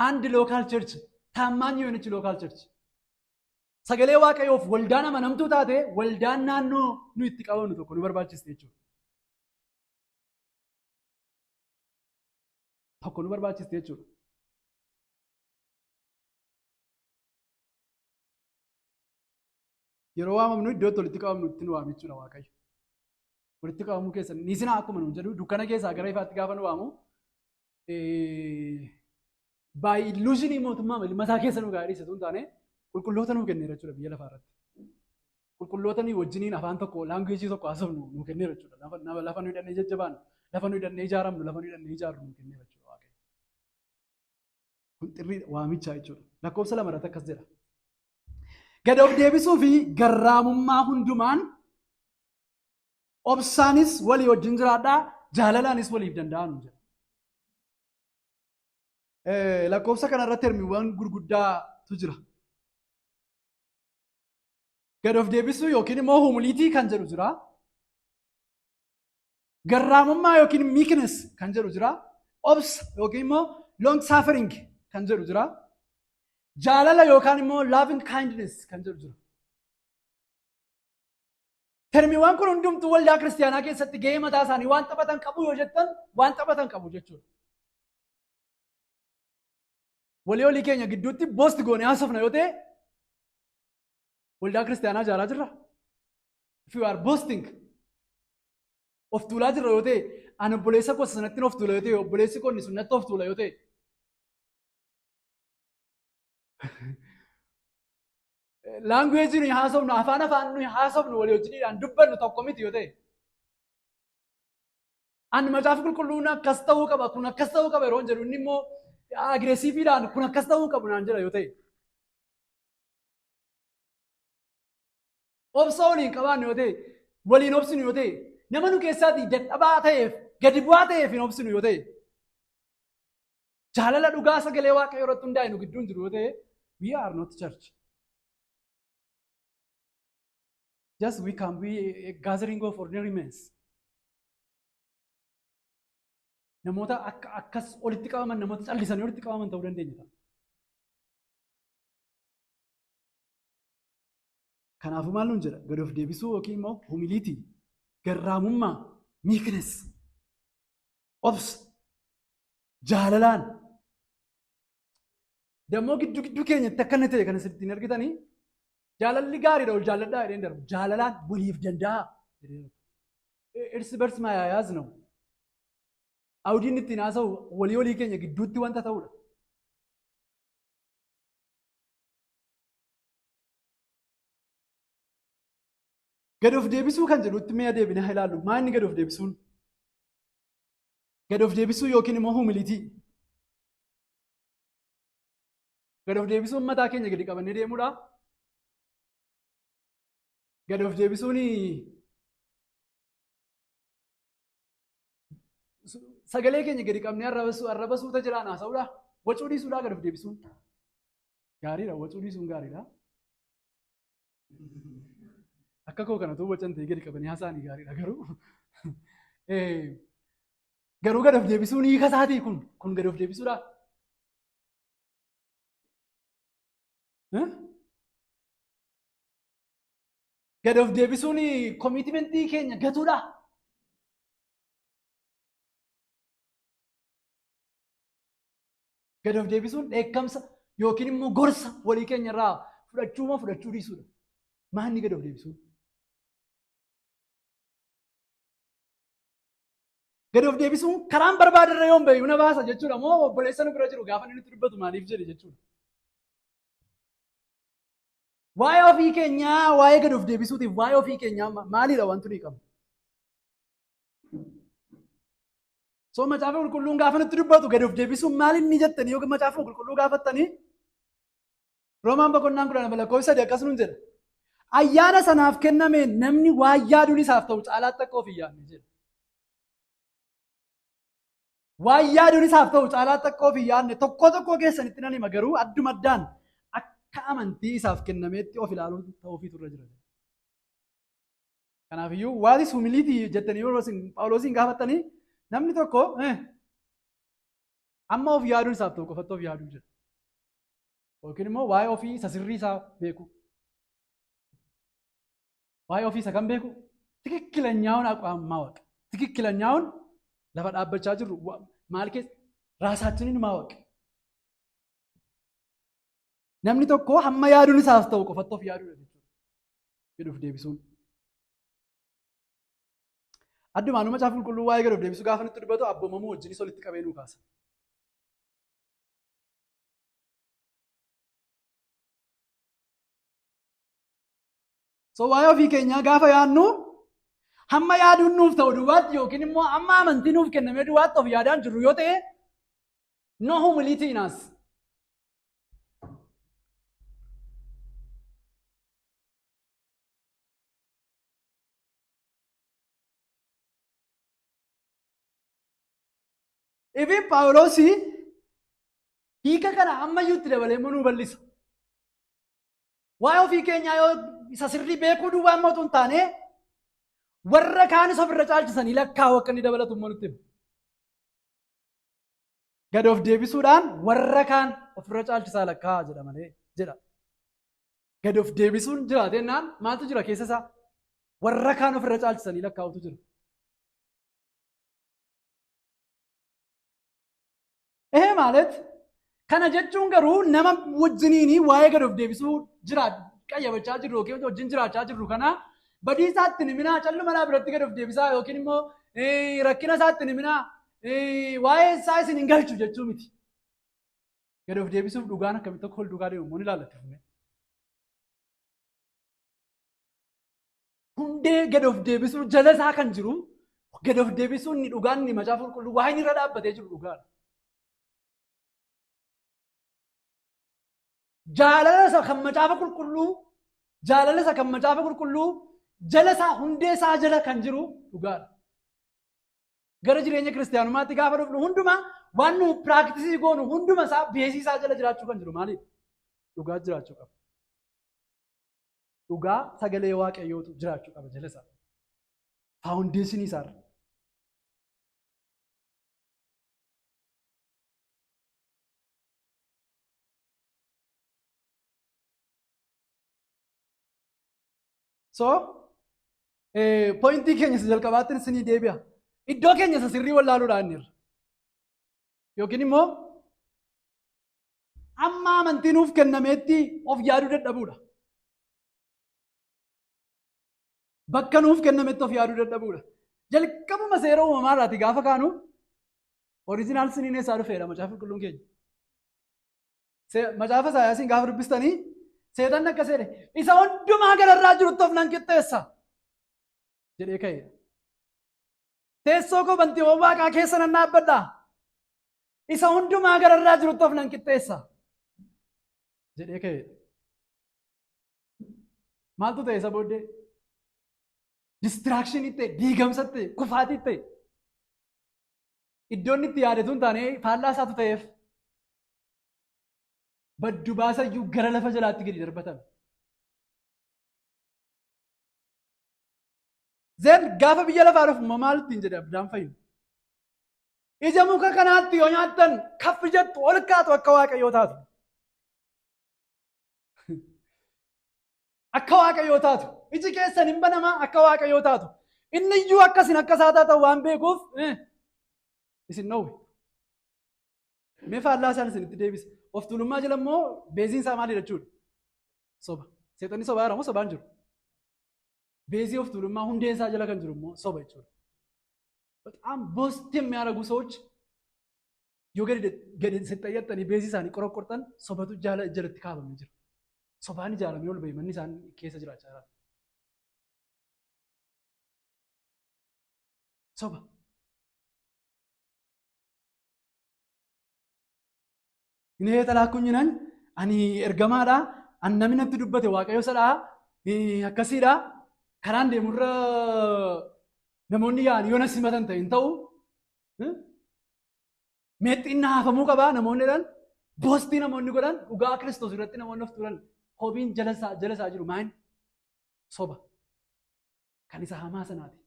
A: አንድ local church ታማኝ የሆነች local church sagalee Waaqayyoof waldaan amanamtuu taate waldaan naannoo nu itti qabamnu tokko nu barbaachiste jechuudha. Tokko nu barbaachiste jechuudha. Yeroo waamamnu iddoo itti walitti qabamnu itti nu waame jechuudha Waaqayyo. Walitti qabamuu keessa niisinaa akkuma nuun jedhu dukkana keessaa gara ifaatti gaafa nu waamu by illusion mootummaa mataa keessa nu gaadhiisa tun taane qulqulloota nuu kenneera jechuudha biyya lafaa irratti. Qulqulloota nuyi wajjiniin afaan tokko language tokko haasofnu nuu kenneera jechuudha. Lafa nuyi hidhannee jajjabaannu, lafa nuyi hidhannee ijaaramnu, lafa nuyi hidhannee ijaarru nuu kenneera jechuudha Waaqayyo. Kun xirrii waamichaa jechuudha. Lakkoofsa 2 irratti akkas jedha. Gad of deebisuu fi garraamummaa hundumaan obsaanis walii wajjin jiraadhaa, jaalalaanis waliif danda'aa nuun jedha. Lakkoofsa kanarratti termiiwwan gurguddaatu jira. Gad of deebisuu yookiin immoo humility kan jedhu jira. Garraamummaa yookiin meekness kan jedhu jira. Obsa yookiin immoo long suffering kan jedhu jira. Jaalala yookaan immoo loving kindness kan jedhu jira. Termiiwwan kun hundumtuu waldaa kiristiyaanaa keessatti gahee mataa isaanii waan taphatan qabu yoo jettan waan taphatan qabu jechuudha. Walii olii keenya gidduutti boast goonee haasofna yoo ta'e waldaa kiristiyaanaa ijaaraa jirra. If you are boasting, of tuulaa jirra yoo ta'e, ani obboleessa koo sanatti of tuula yoo ta'e, obboleessi koo inni sun natti of tuula yoo ta'e. Language nuyi haasofnu, afaan nuyi haasofnu walii wajjiniidhaan dubbannu tokko miti yoo ta'e. Ani macaafa qulqulluun akkas ta'uu qaba, kun akkas ta'uu qaba yeroo jedhu inni immoo aggressiveiidhaan kun akkas ta'uu qabu naan jedha yoo ta'e. Obsa waliin qabaannu yoo ta'e, waliin obsinu yoo ta'e, nama nu keessaatii dadhabaa ta'eef, gadi bu'aa ta'eef hin obsinu yoo ta'e, jaalala dhugaa sagalee Waaqayyoo irratti hundaa'e nu gidduun jiru yoo ta'e, we are not church. Just we can be a gathering of ordinary men. Namoota akka akkas walitti qabaman, namoota callisanii walitti qabaman ta'uu dandeenya ta'a. Kanaafuu maal nuun jedha? Gad of deebisuu yookiin immoo humility, garraamummaa, meekness, obsa, jaalalaan. Dammoo gidduu gidduu keenyatti akka inni ta'e kan isin argitanii jaalalli gaariidha ol jaalladhaa jedheen darbu. Jaalalaan waliif danda'a. እርስ በርስ ማያያዝ ነው። Awdiin ittiin haasa'u walii walii keenya gidduutti wanta ta'udha. Gad of deebisuu kan jedhutti mee adeemnee haa ilaallu. Maa inni gad of deebisuun? Gad of deebisuu yookiin immoo humility. Gad of deebisuun mataa keenya gadi qabannee deemuudha. Gad of deebisuun sagalee keenya gadi qabnee arraba suuta jiraan haasa'uudha. Wacuu dhiisuudha gad of deebisuun. Gaariidha, wacuu dhiisuun gaariidha. Akka koo kanatu wacan ta'e gadi qabanii haasa'anii gaariidha garuu. Garuu gad of deebisuun hiika isaatii kun gad of deebisuudha. Gad of deebisuun commitment keenya gatuudha. Gad of deebisuun dheekkamsa yookiin immoo gorsa walii keenya irraa fudhachuu moo fudhachuu dhiisuudha. Maanni gad of deebisuun? Gad of deebisuun karaan barbaadarra yoon bahe na baasa jechuudha moo obboleessa nu bira jiru gaafa inni nutti dubbatu maaliif jedhe jechuudha. Waa'ee ofii keenyaa, waa'ee gad of deebisuutiif waa'ee ofii keenyaa maalidha wanti nuyi qabnu? So macaafa qulqulluun gaafa nutti dubbatu gad of deebisuun maal inni jettanii yookiin macaafa qulqulluu gaafattanii Roomaan boqonnaan 12 lakkoofsa 3 akkas nuun jedha. Ayyaana sanaaf kenname namni waan yaaduun isaaf ta'u caalaatti akka of hin yaadne jedha. Waan yaaduun isaaf ta'u caalaatti akka of hin yaadne tokkoo tokkoo keessanitti nan hima, garuu adduma addaan akka amantii isaaf kennameetti of ilaaluun ta'uufiitu irra jira. Kanaafiyyuu "What is humility?" jettanii yeroo isin Phaawulosiin gaafattanii, namni tokko amma of yaaduun isaaf ta'u qofatti of yaaduu jedha. Yookiin immoo waa'ee ofii isa sirrii isaa beeku. Waa'ee ofii isa kan beeku ትክክለኛውን አቋም ማወቅ፣ ትክክለኛውን lafa dhaabbachaa jirru maal keessa ራሳችንን ማወቅ. Namni tokko hamma yaaduun isaaf ta'u qofatti of yaaduudha jechuudha. Gad of deebisuun. Addumaanuu Macaafa Qulqulluu waa'ee gad of deebisuu gaafa nutti dubbatu abboomamuu wajjinis walitti qabee nuu kaasa. So waa'ee ofii keenyaa gaafa yaadnu hamma yaaduun nuuf ta'u duwwaatti yookiin immoo hamma amantii nuuf kennamee duwwaatti of yaadaan jirru yoo ta'e, no humility in us. Ifin Phaawulos hiika kana ammayyuu itti dabalee immoo nuu bal'isa. Waa'ee ofii keenyaa yoo isa sirrii beekuu duwwaa immoo otoo hin taane, warra kaanis ofirra caalchisanii lakkaa'u akka inni dabalatu immoo nutti hima. Gad of deebisuudhaan warra kaan ofirra caalchisaa lakkaa'aa jedha malee jedha. Gad of deebisuun jiraatennaan maaltu jira keessa isaa? Warra kaan ofirra caalchisanii lakkaa'utu jira. ይሄ ማለት kana jechuun garuu nama wajjiniin waa'ee gad of deebisuu jira qayyabachaa jirru yookiin wajjin jiraachaa jirru kana badii isaatti himinaa, calluma naa biratti gad of deebisaa yookiin immoo rakkina isaatti himinaa, waa'ee isaa isin hin galchu jechuu miti. Gad of deebisuuf dhugaan akkamitti akka wal duukaa deemu immoo ni ilaallatti fufnee. Hundee gad of deebisuu jala isaa kan jiru, gad of deebisuun inni dhugaan, inni Macaafa Qulqulluu waa inni irra dhaabbatee jiru dhugaadha. Jaalala isa kan Macaafa Qulqulluu, jaalala isa kan Macaafa Qulqulluu jala isaa, hundee isaa jala kan jiru dhugaadha. Gara jireenya kiristaanummaatti gaafa dhufnu hundumaa waan nu practice goonu hunduma isaa base isaa jala jiraachuu kan jiru maalidha? Dhugaa jiraachuu qaba. Dhugaa sagalee Waaqayyootu jiraachuu qaba jala isaa. Foundation isaarra. So, point keenya isa jalqabaatti isinii deebi'a. Iddoo keenya isa sirrii wallaaluudhaan inni irra. Yookiin immoo amma amantii nuuf kennameetti of yaaduu dadhabuudha. Bakka nuuf kennametti of yaaduu dadhabuudha. Jalqabuma seera uumamaa irraati gaafa kaanu original siniin eessaa dhufeedha Macaafa Qulqulluun keenya? Macaafa Isaayyaasiin gaafa dubbistanii seexanni akkas jedhe, "Isa hundumaa gararraa jirutti of nan qixxeessa" jedhee ka'e. "Teessoo koo bantiiwwan waaqaa keessa nan dhaabbadha. Isa hundumaa gararraa jirutti of nan qixxeessa" jedhee ka'e. Maaltu ta'e isa booddee? Destruction ta'e, diigamsa ta'e, kufaatii ta'e. Iddoon itti yaadatu hin taane faallaa isaatu ta'eef, baddu baasayyuu gara lafa jalaatti gadi darbatame. Then gaafa biyya lafaa dhufu maal ittiin jedhe abdaan fayyinu? "Ija muka kanaatti yoo nyaattan kaffi jettu, ol kaatu, akka Waaqayyoo taatu. Akka Waaqayyoo taatu. Iji keessan hin banamaa, akka Waaqayyoo taatu." Inni iyyuu akkasin akka isaa taatan waan beekuuf isin dhowwe. Mee faallaa isaan isinitti deebisa. Of tuulummaa jala immoo baseiin isaa maalidha jechuudha? Soba. Seexanni sobaa jira moo sobaan jiru? Base of tuulummaa hundee isaa jala kan jiru immoo soba jechuudha. በጣም boast የሚያደርጉ ሰዎች yoo gadi gadi sixxayyattanii base isaanii qoraqortan sobatu jala jalatti kaafamee jira. Sobaan ijaaramee ol bahee manni isaan keessa jiraachaa jira. Soba. እኔ የተላኩኝ ነኝ, ani ergamaadha, an namni natti dubbate Waaqayyo sadhaa akkasiidha, karaan deemurra namoonni yaa'an yoo na simatan ta'e hin ta'u. Meexxiin na haafamuu qabaa namoonni jedhan, boastii namoonni godhan, dhugaa Kiristoos irratti namoonni of turan, kobiin jala isaa jiru maal? Soba. Kan isa hamaa sanaati.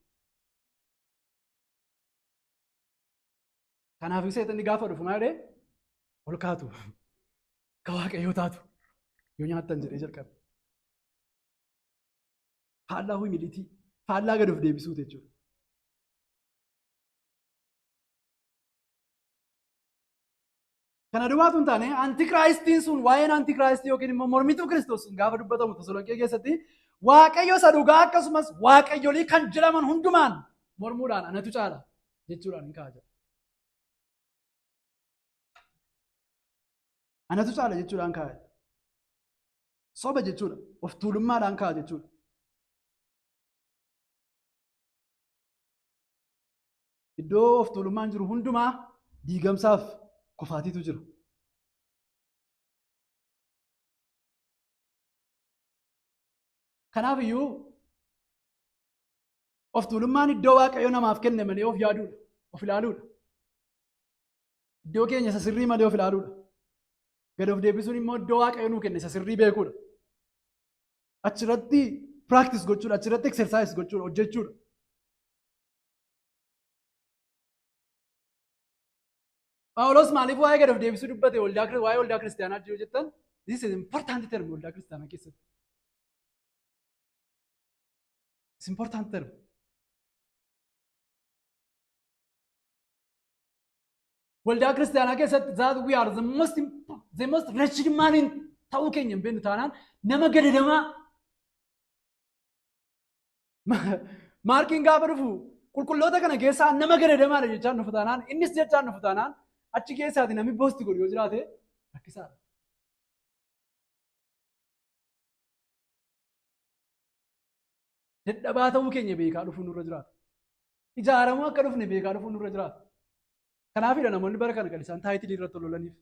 A: Kanaaf seexanni gaafa dhufu maal jedhee ol kaatu, akka Waaqayyoo taatu yoo nyaattan jedhee jalqabe. Faallaa humility, faallaa gad of deebisuuti jechuudha. Kana duwwaatu hin taane, antichristiin sun, waa'een antichristii yookiin immoo mormituu Kiristoos sun gaafa dubbatamu Tasalonqee keessatti, Waaqayyo isa dhugaa akkasumas waaqayyolii kan jedhaman hundumaan mormuudhaan anatu caala jechuudhaan hin ka'a jedha. Anatu caala jechuudhaan ka'a. Soba jechuudha. Of tuulummaadhaan ka'a jechuudha. Iddoo of tuulummaan jiru hundumaa diigamsaaf kufaatiitu jira. Kanaaf iyyuu of tuulummaan iddoo Waaqayyo namaaf kenne malee of yaaduudha, of ilaaluudha. Iddoo keenya isa sirrii malee of ilaaluudha. Gad of deebisuun immoo iddoo Waaqayyo nuu kenne isa sirrii beekuudha. Achirratti practice gochuudha, achirratti exercise gochuudha, hojjechuudha. Phaawulos maaliif waa'ee gad of deebisuu dubbate waa'ee waldaa kiristaanaa jiru jettan, this is important term waldaa kiristaanaa keessatti. It's important term. Waldaa kiristaanaa keessatti that we are the most wretched man in ta'uu keenya hin beeknu taanaan, nama gadadamaa. Maarkiin gaafa dhufu qulqulloota kana keessaa nama gadadamaadha jechaan dhufu taanaan, innis jechaan dhufu taanaan, achi keessaati namni boast godhu yoo jiraate rakkisaadha. Dadhabaa ta'uu keenya beekaa dhufuun nurra jiraata. Ijaaramuu akka dhufne beekaa dhufuun nurra jiraata. Kanaafidha namoonni bara kana kan isaan title irratti lolaniif.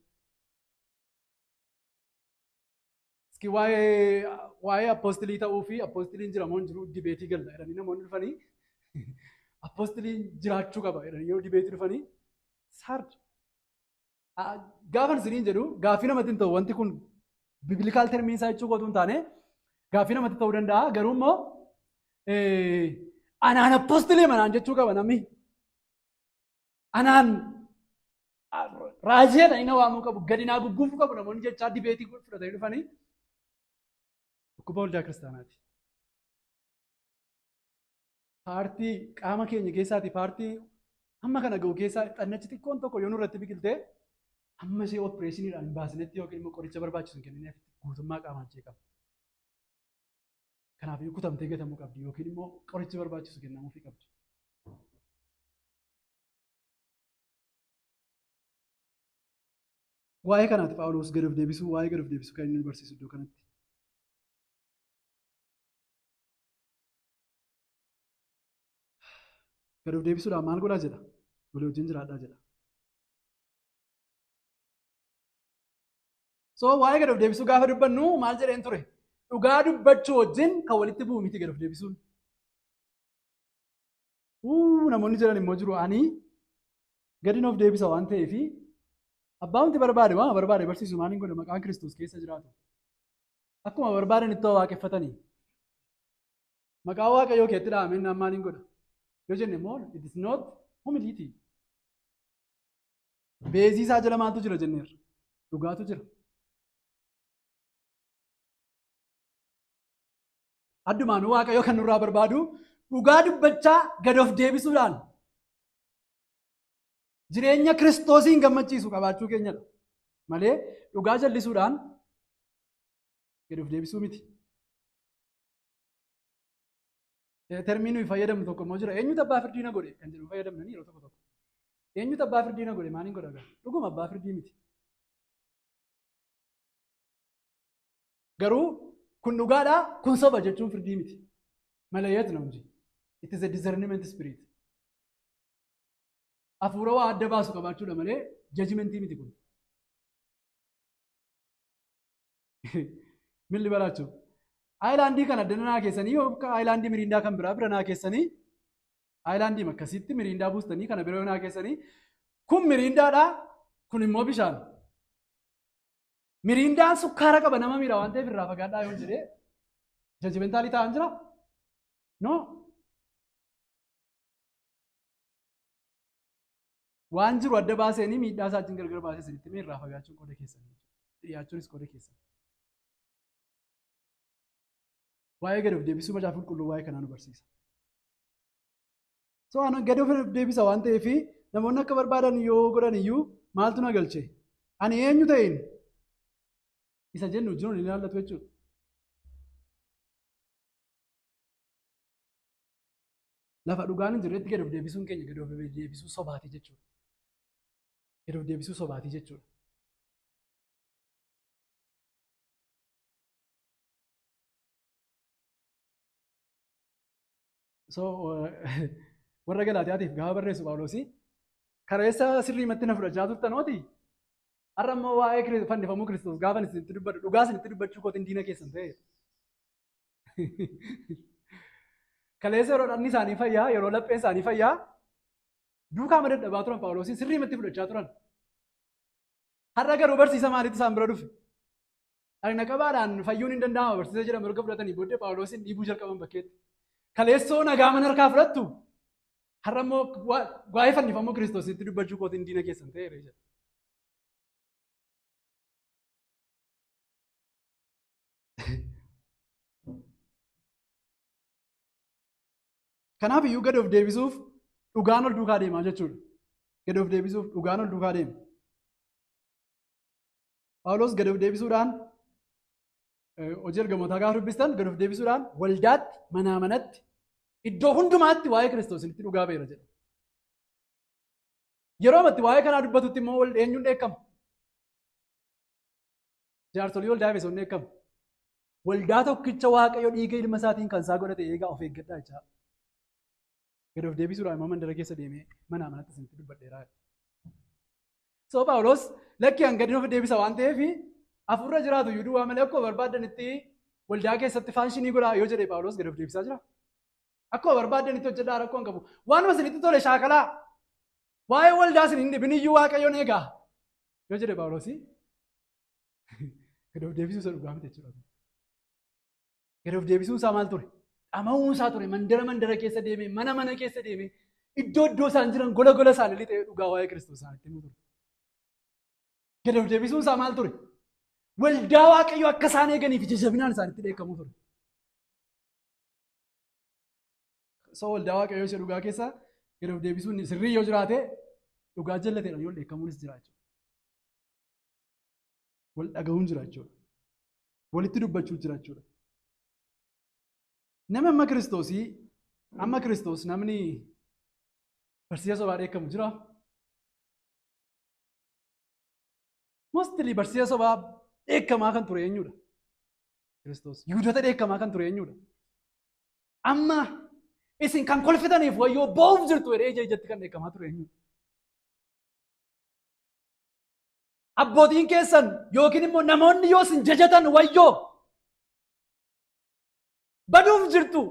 A: Iski waa'ee apostle ta'uu fi apostleiin jira moo hin jiru debate galla jedhanii namoonni dhufanii, apostleiin jiraachuu qaba jedhanii yoo debate dhufanii saard. Gaafan isiniin jedhu, gaaffii namatti hin ta'u. Wanti kun biblical termiin isaa jechuu kootu hin taane, gaaffii namatti ta'uu danda'a, garuu immoo anaan apostle manaan jechuu qaba namni. Anaan raajeedha inni waamuu qabu, gadi naa gugguufuu qabu namoonni jechaa debate fudhatanii dhufanii dhukkuba waldaa kiristaanaati. Part qaama keenya keessaati, part hamma kana ga'u keessaa xannachi xiqqoon tokko yoo nurratti biqiltee, hamma ishee operationiidhaan hin baasnetti yookiin immoo qoricha barbaachisu hin kennineef guutummaa qaamaan jeeqama. Kanaaf kutamtee gatamuu qabdi yookiin immoo qorichi barbaachisu kennamuufii qabdi. Waa'ee kanaati Phaawulos gad of deebisuu, waa'ee gad of deebisuu kan inni nu barsiisu iddoo kanatti. Gad of deebisuudhaan maal godhaa jedha? Walii wajjin jiraadhaa jedha. So waa'ee gad of deebisuu gaafa dubbannu maal jedheen ture? Dhugaa dubbachuu wajjin kan walitti bu'u miti gad of deebisuun. Namoonni jedhan immoo jiru, ani gadin of deebisa waan ta'eefi abbaa wanti barbaade waan barbaade barsiisu maaliin godha, maqaan Kiristoos keessa jiraatu. Akkuma barbaadan itti waaqeffatanii. Maqaa Waaqayyoo keetti dhahamee naan maaliin godha? Yoo jenne immoo it is not humility. Base isaa jala maaltu jira jenneerra? Dhugaatu jira. Addumaanuu Waaqayyo kan nurraa barbaadu dhugaa dubbachaa gad of deebisuudhaan jireenya Kiristoosiin gammachiisu qabaachuu keenyadha. Malee dhugaa jallisuudhaan gad of deebisuu miti. Termii nuyi fayyadamnu tokko immoo jira. Eenyutu abbaa firdii na godhe kan jedhu fayyadamna yeroo tokko tokko. Eenyutu abbaa firdii na godhe, maaliin godha gaa? Dhuguma abbaa firdii miti. Garuu kun dhugaadhaa, kun soba jechuun firdii miti. መለየት ነው እንጂ. It is a discernment spirit. Hafuura waa adda baasu qabaachuudha malee judgmentii miti kun. Milli baraachuu. Highlandii kan addana naa keessanii yookaan highlandii Mirinda kan biraa bira naa keessanii, highlandii akkasitti Mirinda buustanii kana bira naa keessanii, kun Mirindaadha. Kun immoo bishaan. Miriindaan sukkaara qaba nama miidha waan ta'eef irraa fagaadhaa yoo jedhee judgmental ta'an jira? No. Waan jiru adda baaseenii miidhaa isaa wajjin gargar baasee isinitti himee irraa fagaachuun qooda keessanii dhiyaachuunis qooda keessan. Waa'ee gad of deebisuu Macaafa Qulqulluu waa'ee kanaa nu barsiisa. So ani gad of deebisa waan ta'eef namoonni akka barbaadan yoo godhan iyyuu maaltu na galche? Ani eenyu ta'een? Isa jennu wajjin wal ilaallatu jechuudha. Lafa dhugaan hin jirretti gad of deebisuun keenya gad of deebisuu sobaati jechuudha. Gad of deebisuu sobaati jechuudha. So warra Galaatiyaatiif gaafa barreessu Phaawulosii kareessa sirriimatti na fudhachaa turtanooti. Har'a immoo waa'ee fannifamuu Kiristoos gaafa isinitti dubbadhu dhugaa isinitti dubbachuu kootiin diina keessan ta'e. Kaleessa yeroo dhagni isaanii fayyaa, yeroo lapheen isaanii fayyaa duukaa dadhabaa turan Phaawulosiin sirriimatti fudhachaa turan. Har'a garuu barsiisa maaliitu isaan bira dhufe? Dhagna qabaadhaan fayyuun hin danda'ama barsiisa jedhamu erga fudhatanii booddee Phaawulosiin dhiibuu jalqaban bakkeetti. Kaleessoo nagaa mana harkaa fudhattu har'a immoo waa'ee fannifamuu Kiristoositti dubbachuu kootiin diina keessan ta'eera jedha. Kanaaf iyyuu gad of deebisuuf dhugaan ol duukaa deemaa jechuudha. Gad of deebisuuf dhugaan ol duukaa deema. Phaawulos gad of deebisuudhaan hojii ergamootaa gaafa dubbistan gad of deebisuudhaan waldaatti, manaa manatti, iddoo hundumaatti waa'ee Kiristoosinitti dhugaa ba'eera jedha. Yeroo amatti waa'ee kanaa dubbatutti immoo wal eenyuun dheekkama? Jaarsolii waldaa Efesoon dheekkama. Waldaa tokkicha Waaqayyo dhiiga ilma isaatiin kan isaa godhate eegaa of eeggadhaa jechaa. Gad of deebisuudhaan immoo mandara keessa deemee manaa manatti isinitti dubbadheeraa. So Phaawulos lakki an gadi of deebisa waan ta'eef hafuurra jiraatu iyyuu duwwaa malee akkuma barbaadanitti waldaa keessatti function godhaa yoo jedhe Phaawulos gad of deebisaa jira. Akkuma barbaadanitti hojjedhaa, rakkoo hin qabu. Waanuma isinitti tole shaakalaa. Waa'ee waldaa isin hin dhibin iyyuu Waaqayyoon eegaa. Yoo jedhe Phaawulos gad of deebisuu isa dhugaa miti jechuudha. Gad of deebisuun isaa maal ture? Dhama'uun isaa ture. Mandara mandara keessa deemee, mana mana keessa deemee, iddoo iddoo isaan jiran gola gola isaanii lixee dhugaa waa'ee Kiristoos isaanitti himuu ture. Gad of deebisuun isaa maal ture? Waldaa Waaqayyoo akka isaan eeganiif ija jabinaan isaanitti dheekkamuu ture. So waldaa Waaqayyoo isa dhugaa keessa gad of deebisuun sirrii yoo jiraate dhugaa jallateedhaan yoo dheekkamuunis jira jechuudha. Wal dhaga'uun jira jechuudha. Walitti dubbachuu jira jechuudha. Nama amma Kiristoosii amma Kiristoos namni barsiisa sobaa dheekkamu jira. Mostly barsiisa sobaa dheekkamaa kan ture eenyudha? Kiristoos. Yihudoota dheekkamaa kan ture eenyudha? Amma isin kan kolfitaniif wayyoo, boo'uuf jirtu jedhee ija ijatti kan dheekkamaa ture eenyudha? Abbootiin keessan yookiin immoo namoonni yoo isin jajatan wayyoo, baduuf jirtu,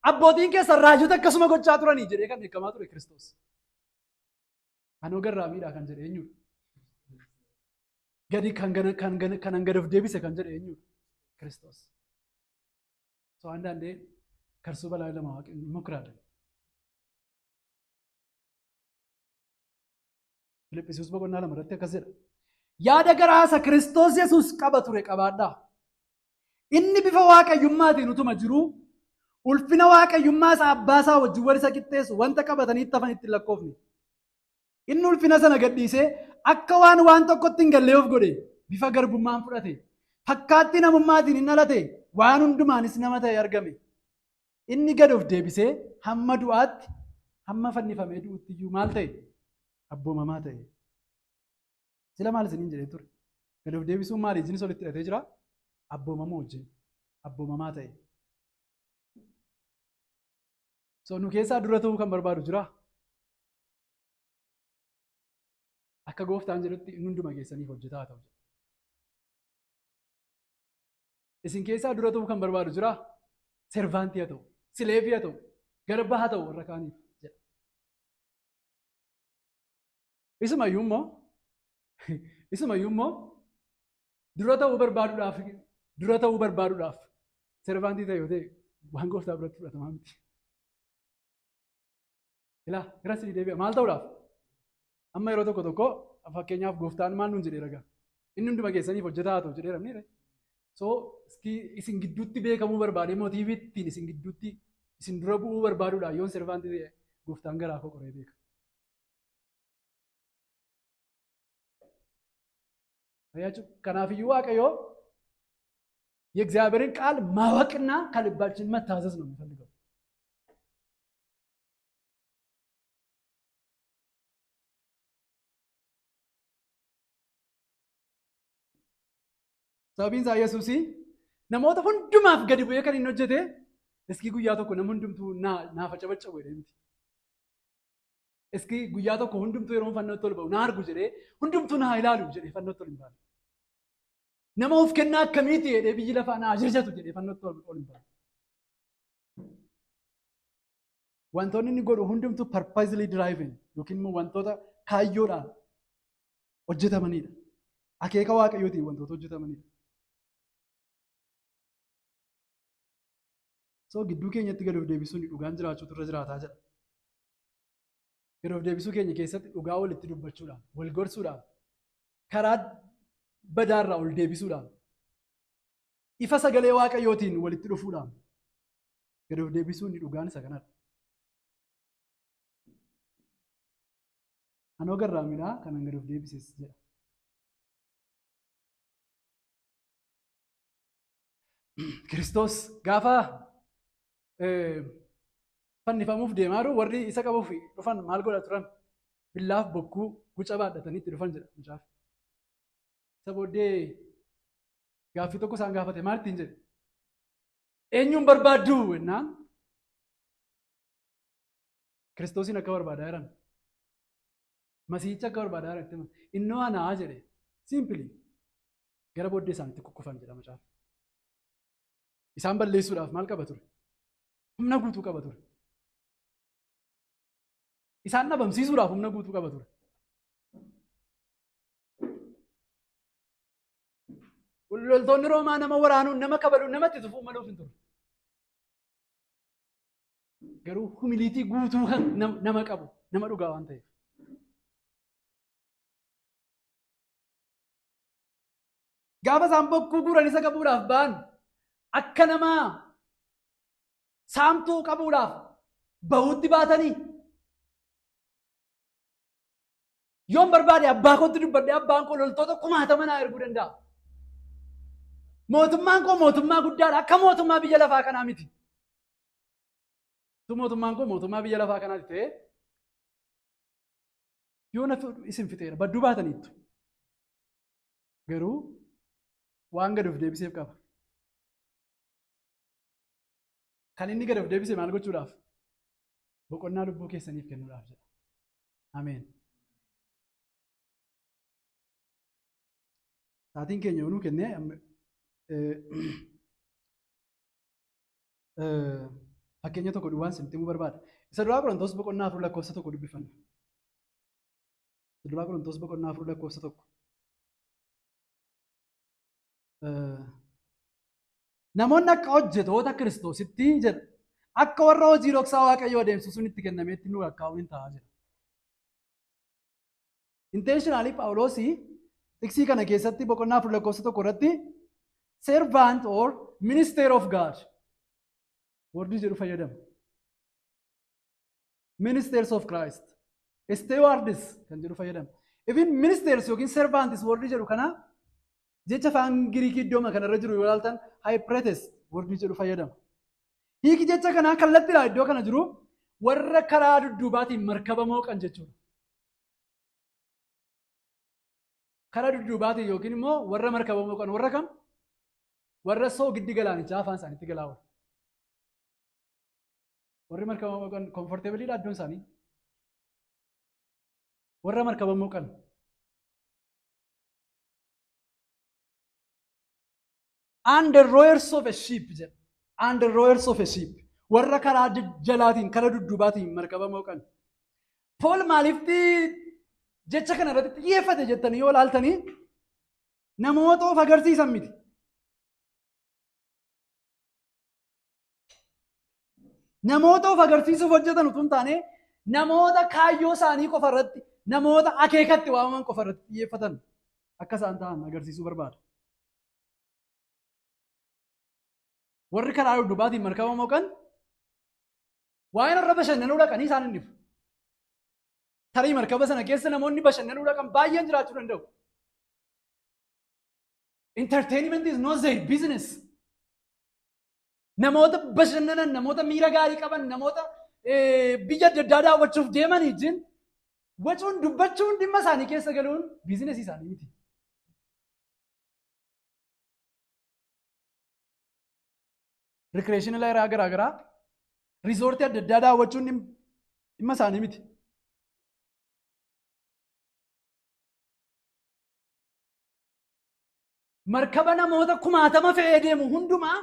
A: abbootiin keessan raajota akkasuma gochaa turanii jedhee kan dheekkamaa ture Kiristoos. Anoo garraamiidha kan jedhe eenyudha? Gadi kan gana kan gana kanan gad of deebise kan jedhe eenyudha? Kiristoos. So አንዳንዴ ከእርሱ በላይ ለማወቅ እንሞክራለን። Filiphisius boqonnaa 2 irratti akkas jedha. Yaada garaa isa Kiristoos Yesuus qaba ture qabaadhaa. Inni bifa waaqayyummaatiin utuma jiruu ulfina waaqayyummaa isa abbaa isaa wajjin wal isa qixxeessu wanta qabatanii itti hafan itti hin lakkoofne. Inni ulfina sana gadhiisee akka waan waan tokkotti hin gallee of godhe, bifa garbummaan fudhate. Fakkaattii namummaatiin hin dhalate, waan hundumaanis nama ta'e argame. Inni gad of deebisee hamma du'aatti, hamma fannifamee du'utti iyyuu maal ta'e? Abboomamaa ta'e. Sila maal isiniin jedhee ture? Gad of deebisuun maali? Isinis walitti hidhatee jira. Abboomamuu wajjin. Abboomamaa ta'e. So nu keessaa dura ta'uu kan barbaadu jira? Akka gooftaan jedhutti inni hunduma keessaniif hojjetaa haa ta'u jedha. Isin keessaa dura ta'uu kan barbaadu jira? Servant haa ta'u, slave haa ta'u, garba haa ta'u warra kaaniif jedha. Isuma iyyuu immoo Isumayyuu immoo dura ta'uu barbaaduudhaaf servant ta'e yoo ta'e, waan gooftaa biratti fudhatamaa miti. Ilaa, gara sinii deebi'a. Maal ta'uudhaaf? Amma yeroo tokko tokko, fakkeenyaaf, gooftaan maal nuun jedhee ragaa? Inni hunduma keessaniif hojjetaa haa ta'u jedheera miti. So isin gidduutti beekamuu barbaade, motive ittiin isin gidduutti isin dura bu'uu barbaaduudhaan yoon servant ta'e, gooftaan garaa koo qoree beeka. Kanaafiyyuu Waaqayyoo የእግዚአብሔርን ቃል ማወቅና ከልባችን መታዘዝ ነው የሚፈልገው። Sababiin isaa Yesuusii namoota hundumaaf gadi bu'ee kan inni hojjete iskii guyyaa tokko nama hundumtuu naaf acabaccabu jedhee miti. Iskii guyyaa tokko hundumtuu yeroo fannootti ol ba'u na argu jedhee, hundumtuu naa ilaalu jedhee fannootti ol hin baane. Nama of kennaa akkamiiti jedhee biyyi lafaa na ajajatu jedhee fannootti ol hin baane. Wantoonni inni godhu hundumtuu purposely driving yookiin immoo wantoota kaayyoodhaan hojjetamanidha. Akeeka Waaqayyootiin wantoota hojjetamanidha. So gidduu keenyatti gad of deebisuun dhugaan jiraachuutu irra jiraataa jedha. Gad of deebisuu keenya keessatti dhugaa walitti dubbachuudhaan, wal gorsuudhaan, karaa badaarraa ol deebisuudhaan, ifa sagalee Waaqayyootiin walitti dhufuudhaan gad of deebisuun dhugaan isa kanadha. Anoo garraamidhaa kanan gad of deebises jedha. Kiristoos gaafa fannifamuuf deemaa jiru, warri isa qabuuf dhufan maal godha turan? Billaaf bokkuu guca baadhatanii itti dhufan jedha mucaaf. Isa booddee gaaffii tokko isaan gaafate. Maal ittiin jedhe? Eenyuun barbaaddu jennaan, Kiristoosiin akka barbaadaa jiran, Masiihicha akka barbaadaa jiran itti himan. Innoo anaa jedhe. Simply gara booddee isaanitti kukkufan jedha macaafa. Isaan balleessuudhaaf maal qaba ture? Humna guutuu qaba ture. Isaan dhabamsiisuudhaaf humna guutuu qaba ture. Loltoonni Roomaa nama waraanuun, nama kabaluun, namatti tufuu maluuf hin turre. Garuu humility guutuu kan nama qabu, nama dhugaa waan ta'eef. Gaafa isaan bokkuu guuran isa qabuudhaaf ba'an, akka nama saamtuu qabuudhaaf bahuutti baatanii, yoon barbaade abbaa kootti dubbadhee abbaan koo loltoota kumaatama naa erguu danda'a. Mootummaan koo mootummaa guddaadha. Akka mootummaa biyya lafaa kanaa miti. Tu mootummaan koo mootummaa biyya lafaa kanaati ta'ee, yoo na isin fixeera badduu baataniittu. Garuu waan gad of deebiseef qaba. Kan inni gad of deebise maal gochuudhaaf? Boqonnaa lubbuu keessaniif kennuudhaaf jedha. Ameen. Saatiin keenya yoo nuu kennee, fakkeenya tokko duwwaan isinitti himuu barbaada. Isa duraa Qorontos boqonnaa 4 lakkoofsa 1 dubbifanna. Isa duraa Qorontos boqonnaa 4 lakkoofsa 1. Namoonni akka hojjetoota Kiristoositti jedha. Akka warra hojii dhoksaa Waaqayyoo adeemsisuun itti kennameetti nu lakkaa'uun hin ta'a jedha. Intentionally Phaawuloosii tiksii kana keessatti boqonnaa 4 lakkoofsa 1 irratti servant or minister of God word jedhu fayyadama. Ministers of Christ. Stewards kan jedhu fayyadama. Even ministers yookiin servants word jedhu kana, jecha afaan Giriikii iddoo kanarra jiru yoo ilaaltan, hyperetes word jedhu fayyadama. Hiiki jecha kanaa kallattiidhaan iddoo kana jiru warra karaa dudduubaatiin markaba mooqan jechuudha. Karaa dudduubaatiin yookiin immoo warra markaba mooqan warra kam? Warra soogiddi galaanichaa afaan isaaniitti galaa oolu. Warri markaba mooqan comfortableiidha iddoon isaanii. Warra markaba mooqan. Under rowers of a ship jedha. Under rowers of a ship. Warra karaa jalaatiin, karaa dudduubaatiin markaba mooqan. Paul maaliifti jecha kana irratti xiyyeeffate jettanii yoo ilaaltanii namoota of agarsiisan miti. Namoota of agarsiisuuf hojjetan utuu hin taane namoota kaayyoo isaanii qofa irratti, namoota akeekatti waamaman qofa irratti xiyyeeffatan akka isaan ta'an agarsiisuu barbaada. Warri karaa dudduubaatiin markaba mooqan waa'een warra bashannanuu dhaqanii isaan hin dhibu. Tarii markaba sana keessa namoonni bashannanuu dhaqan baay'een jiraachuu danda'u. Entertainment is not their business. Namoota bashannanan, namoota miira gaarii qaban, namoota biyya adda addaa daawwachuuf deeman wajjin wacuun dubbachuun dhimma isaanii keessa galuun biizinasii isaanii miti. Rikreeshinii garaa garaa riizoortii adda addaa daawwachuun dhimma isaanii miti. Markaba namoota kumaatama fe'ee deemu hundumaa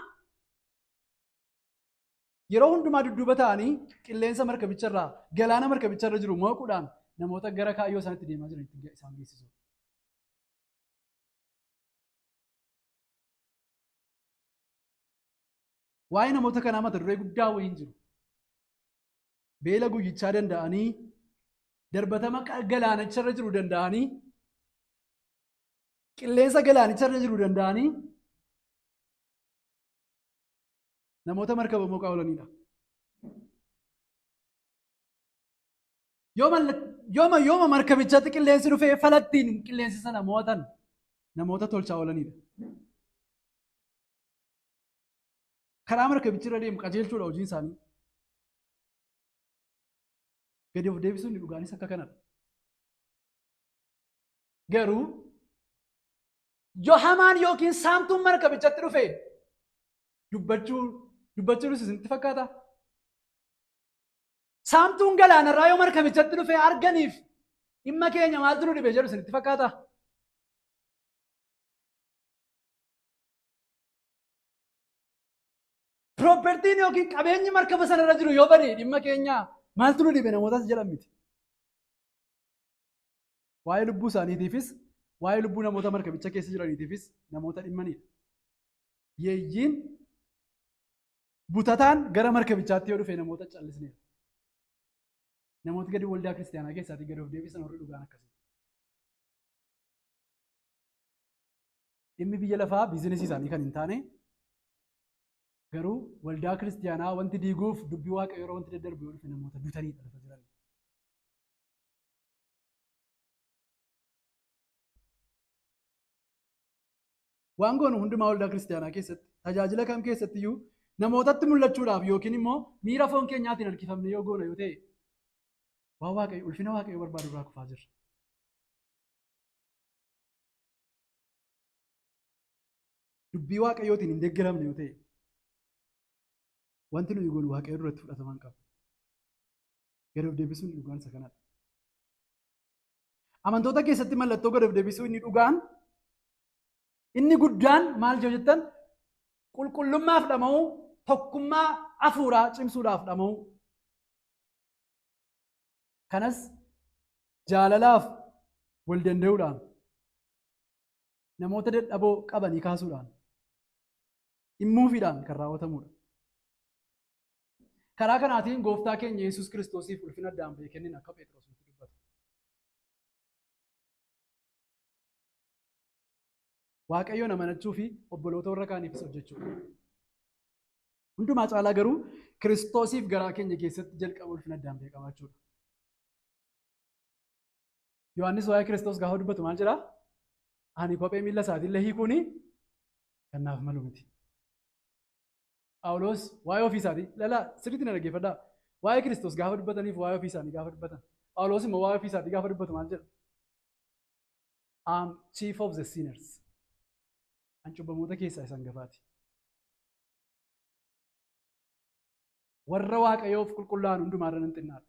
A: yeroo hundumaa dudduuba ta'anii qilleensa markabicharraa galaana markabicharra jiru mooquudhaan namoota gara kaayyoo isaaniitti deemaa jiran isaan geessisu. Waa'ee namoota kanaa mata duree guddaa wayiin jiru. Beela guyyichaa danda'anii, darbatama galaanicharra jiru danda'anii, qilleensa galaanicharra jiru danda'anii namoota markaba mooqaa oolanidha. Yooma markabichatti qilleensi dhufee falattiin qilleensi sana mo'atan namoota tolchaa oolanidha. Karaa markabichi irra deemu qajeelchuudha hojiin isaanii. Gadi of deebisuun dhugaanis akka kanadha. Garuu yoo hamaan yookiin saamtuun markabichatti dhufe dubbachuunis isinitti fakkaata? Saamtuun galaanarraa yoo markabichatti dhufe arganiif dhimma keenya maaltu nu dhibe jedhu isinitti fakkaata? Piroopertiin yookiin qabeenyi markaba sanarra jiru yoo bade dhimma keenya maaltu nu dhibe namootas jedhan miti. Waa'ee lubbuu isaaniitiifis waa'ee lubbuu namoota markabicha keessa jiraniitiifis namoota dhimmanidha. Yeeyyiin butataan gara markabichaatti yoo dhufe namoota callisneera. Namooti gadi waldaa kiristaanaa keessaatii gadi of deebisan warri dhugaan akkasii. Dhimmi biyya lafaa biizinasii isaanii kan hin taane garuu waldaa kiristaanaa wanti diiguuf dubbii waaqayyoo yeroo wanti daddarbu yoo dhufe namoota dutanidha lafa jiran. Waan goonu hundumaa waldaa kiristaanaa keessatti tajaajila kam keessatti iyyuu namootatti mul'achuudhaaf yookiin immoo miira foon keenyaatiin harkifamne yoo goona yoo ta'e waan waaqayyo ulfina waaqayyo barbaadu irraa kufaa jirra. Dubbii waaqayyootiin hin deeggaramne yoo ta'e wanti nuyi goonu waaqayyo duratti fudhatama hin qabu. Gadi of deebisuun dhugaan isa kanadha. Amantoota keessatti mallattoo gadi of deebisuu inni dhugaan inni guddaan maal jettan qulqullummaaf dhama'uu, tokkummaa hafuuraa cimsuudhaaf dhama'uu. Kanas jaalalaaf wal danda'uudhaan namoota dadhaboo qabanii kaasuudhaan dhimmuufiidhaan kan raawwatamudha. Karaa kanaatiin gooftaa keenya Yesuus Kiristoosiif ulfina addaan ba'e kennina akka Phexros nutti dubbata. Waaqayyoon amanachuu fi obboloota warra kaaniifis hojjechuu. Hundumaa caalaa garuu Kiristoosiif garaa keenya keessatti jalqaba ulfina addaan ba'e qabaachuudha. Yohaannis waa'ee Kiristoos gaafa dubbatu maal jedhaa? Ani kophee miilla isaatiillee hiikuuni kan naaf malu miti. Phaawulos waa'ee ofii isaatii ilaalaa sirriitti na dhaggeeffadhaa. Waa'ee Kiristoos gaafa dubbataniif waa'ee ofii isaanii gaafa dubbatan. Phaawulos immoo waa'ee ofii isaatii gaafa dubbatu maal jedha? I'm chief of the sinners. An cubbamoota keessaa isa hangafaati. Warra Waaqayyoof qulqullaa'an hundumaarra nan xinnaadha.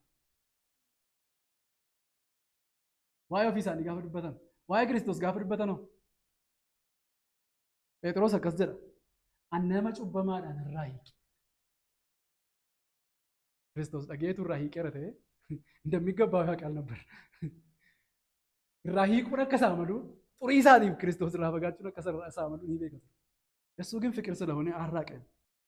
A: Waa'ee ofii isaanii gaafa dubbatan, waa'ee Kiristoos gaafa dubbatanoo Phexros akkas jedha. An nama cubbamaadhaan irraa hiiki. Kiristoos dhageetu irraa hiikeera ta'e እንደሚገባው ያውቃል ነበር። Irraa hiikuun akka isaa malu, xurii isaatiif Kiristoos irraa fagaachuun akka isaa malu ni beeka ture. እሱ ግን ፍቅር ስለሆነ አልራቀም።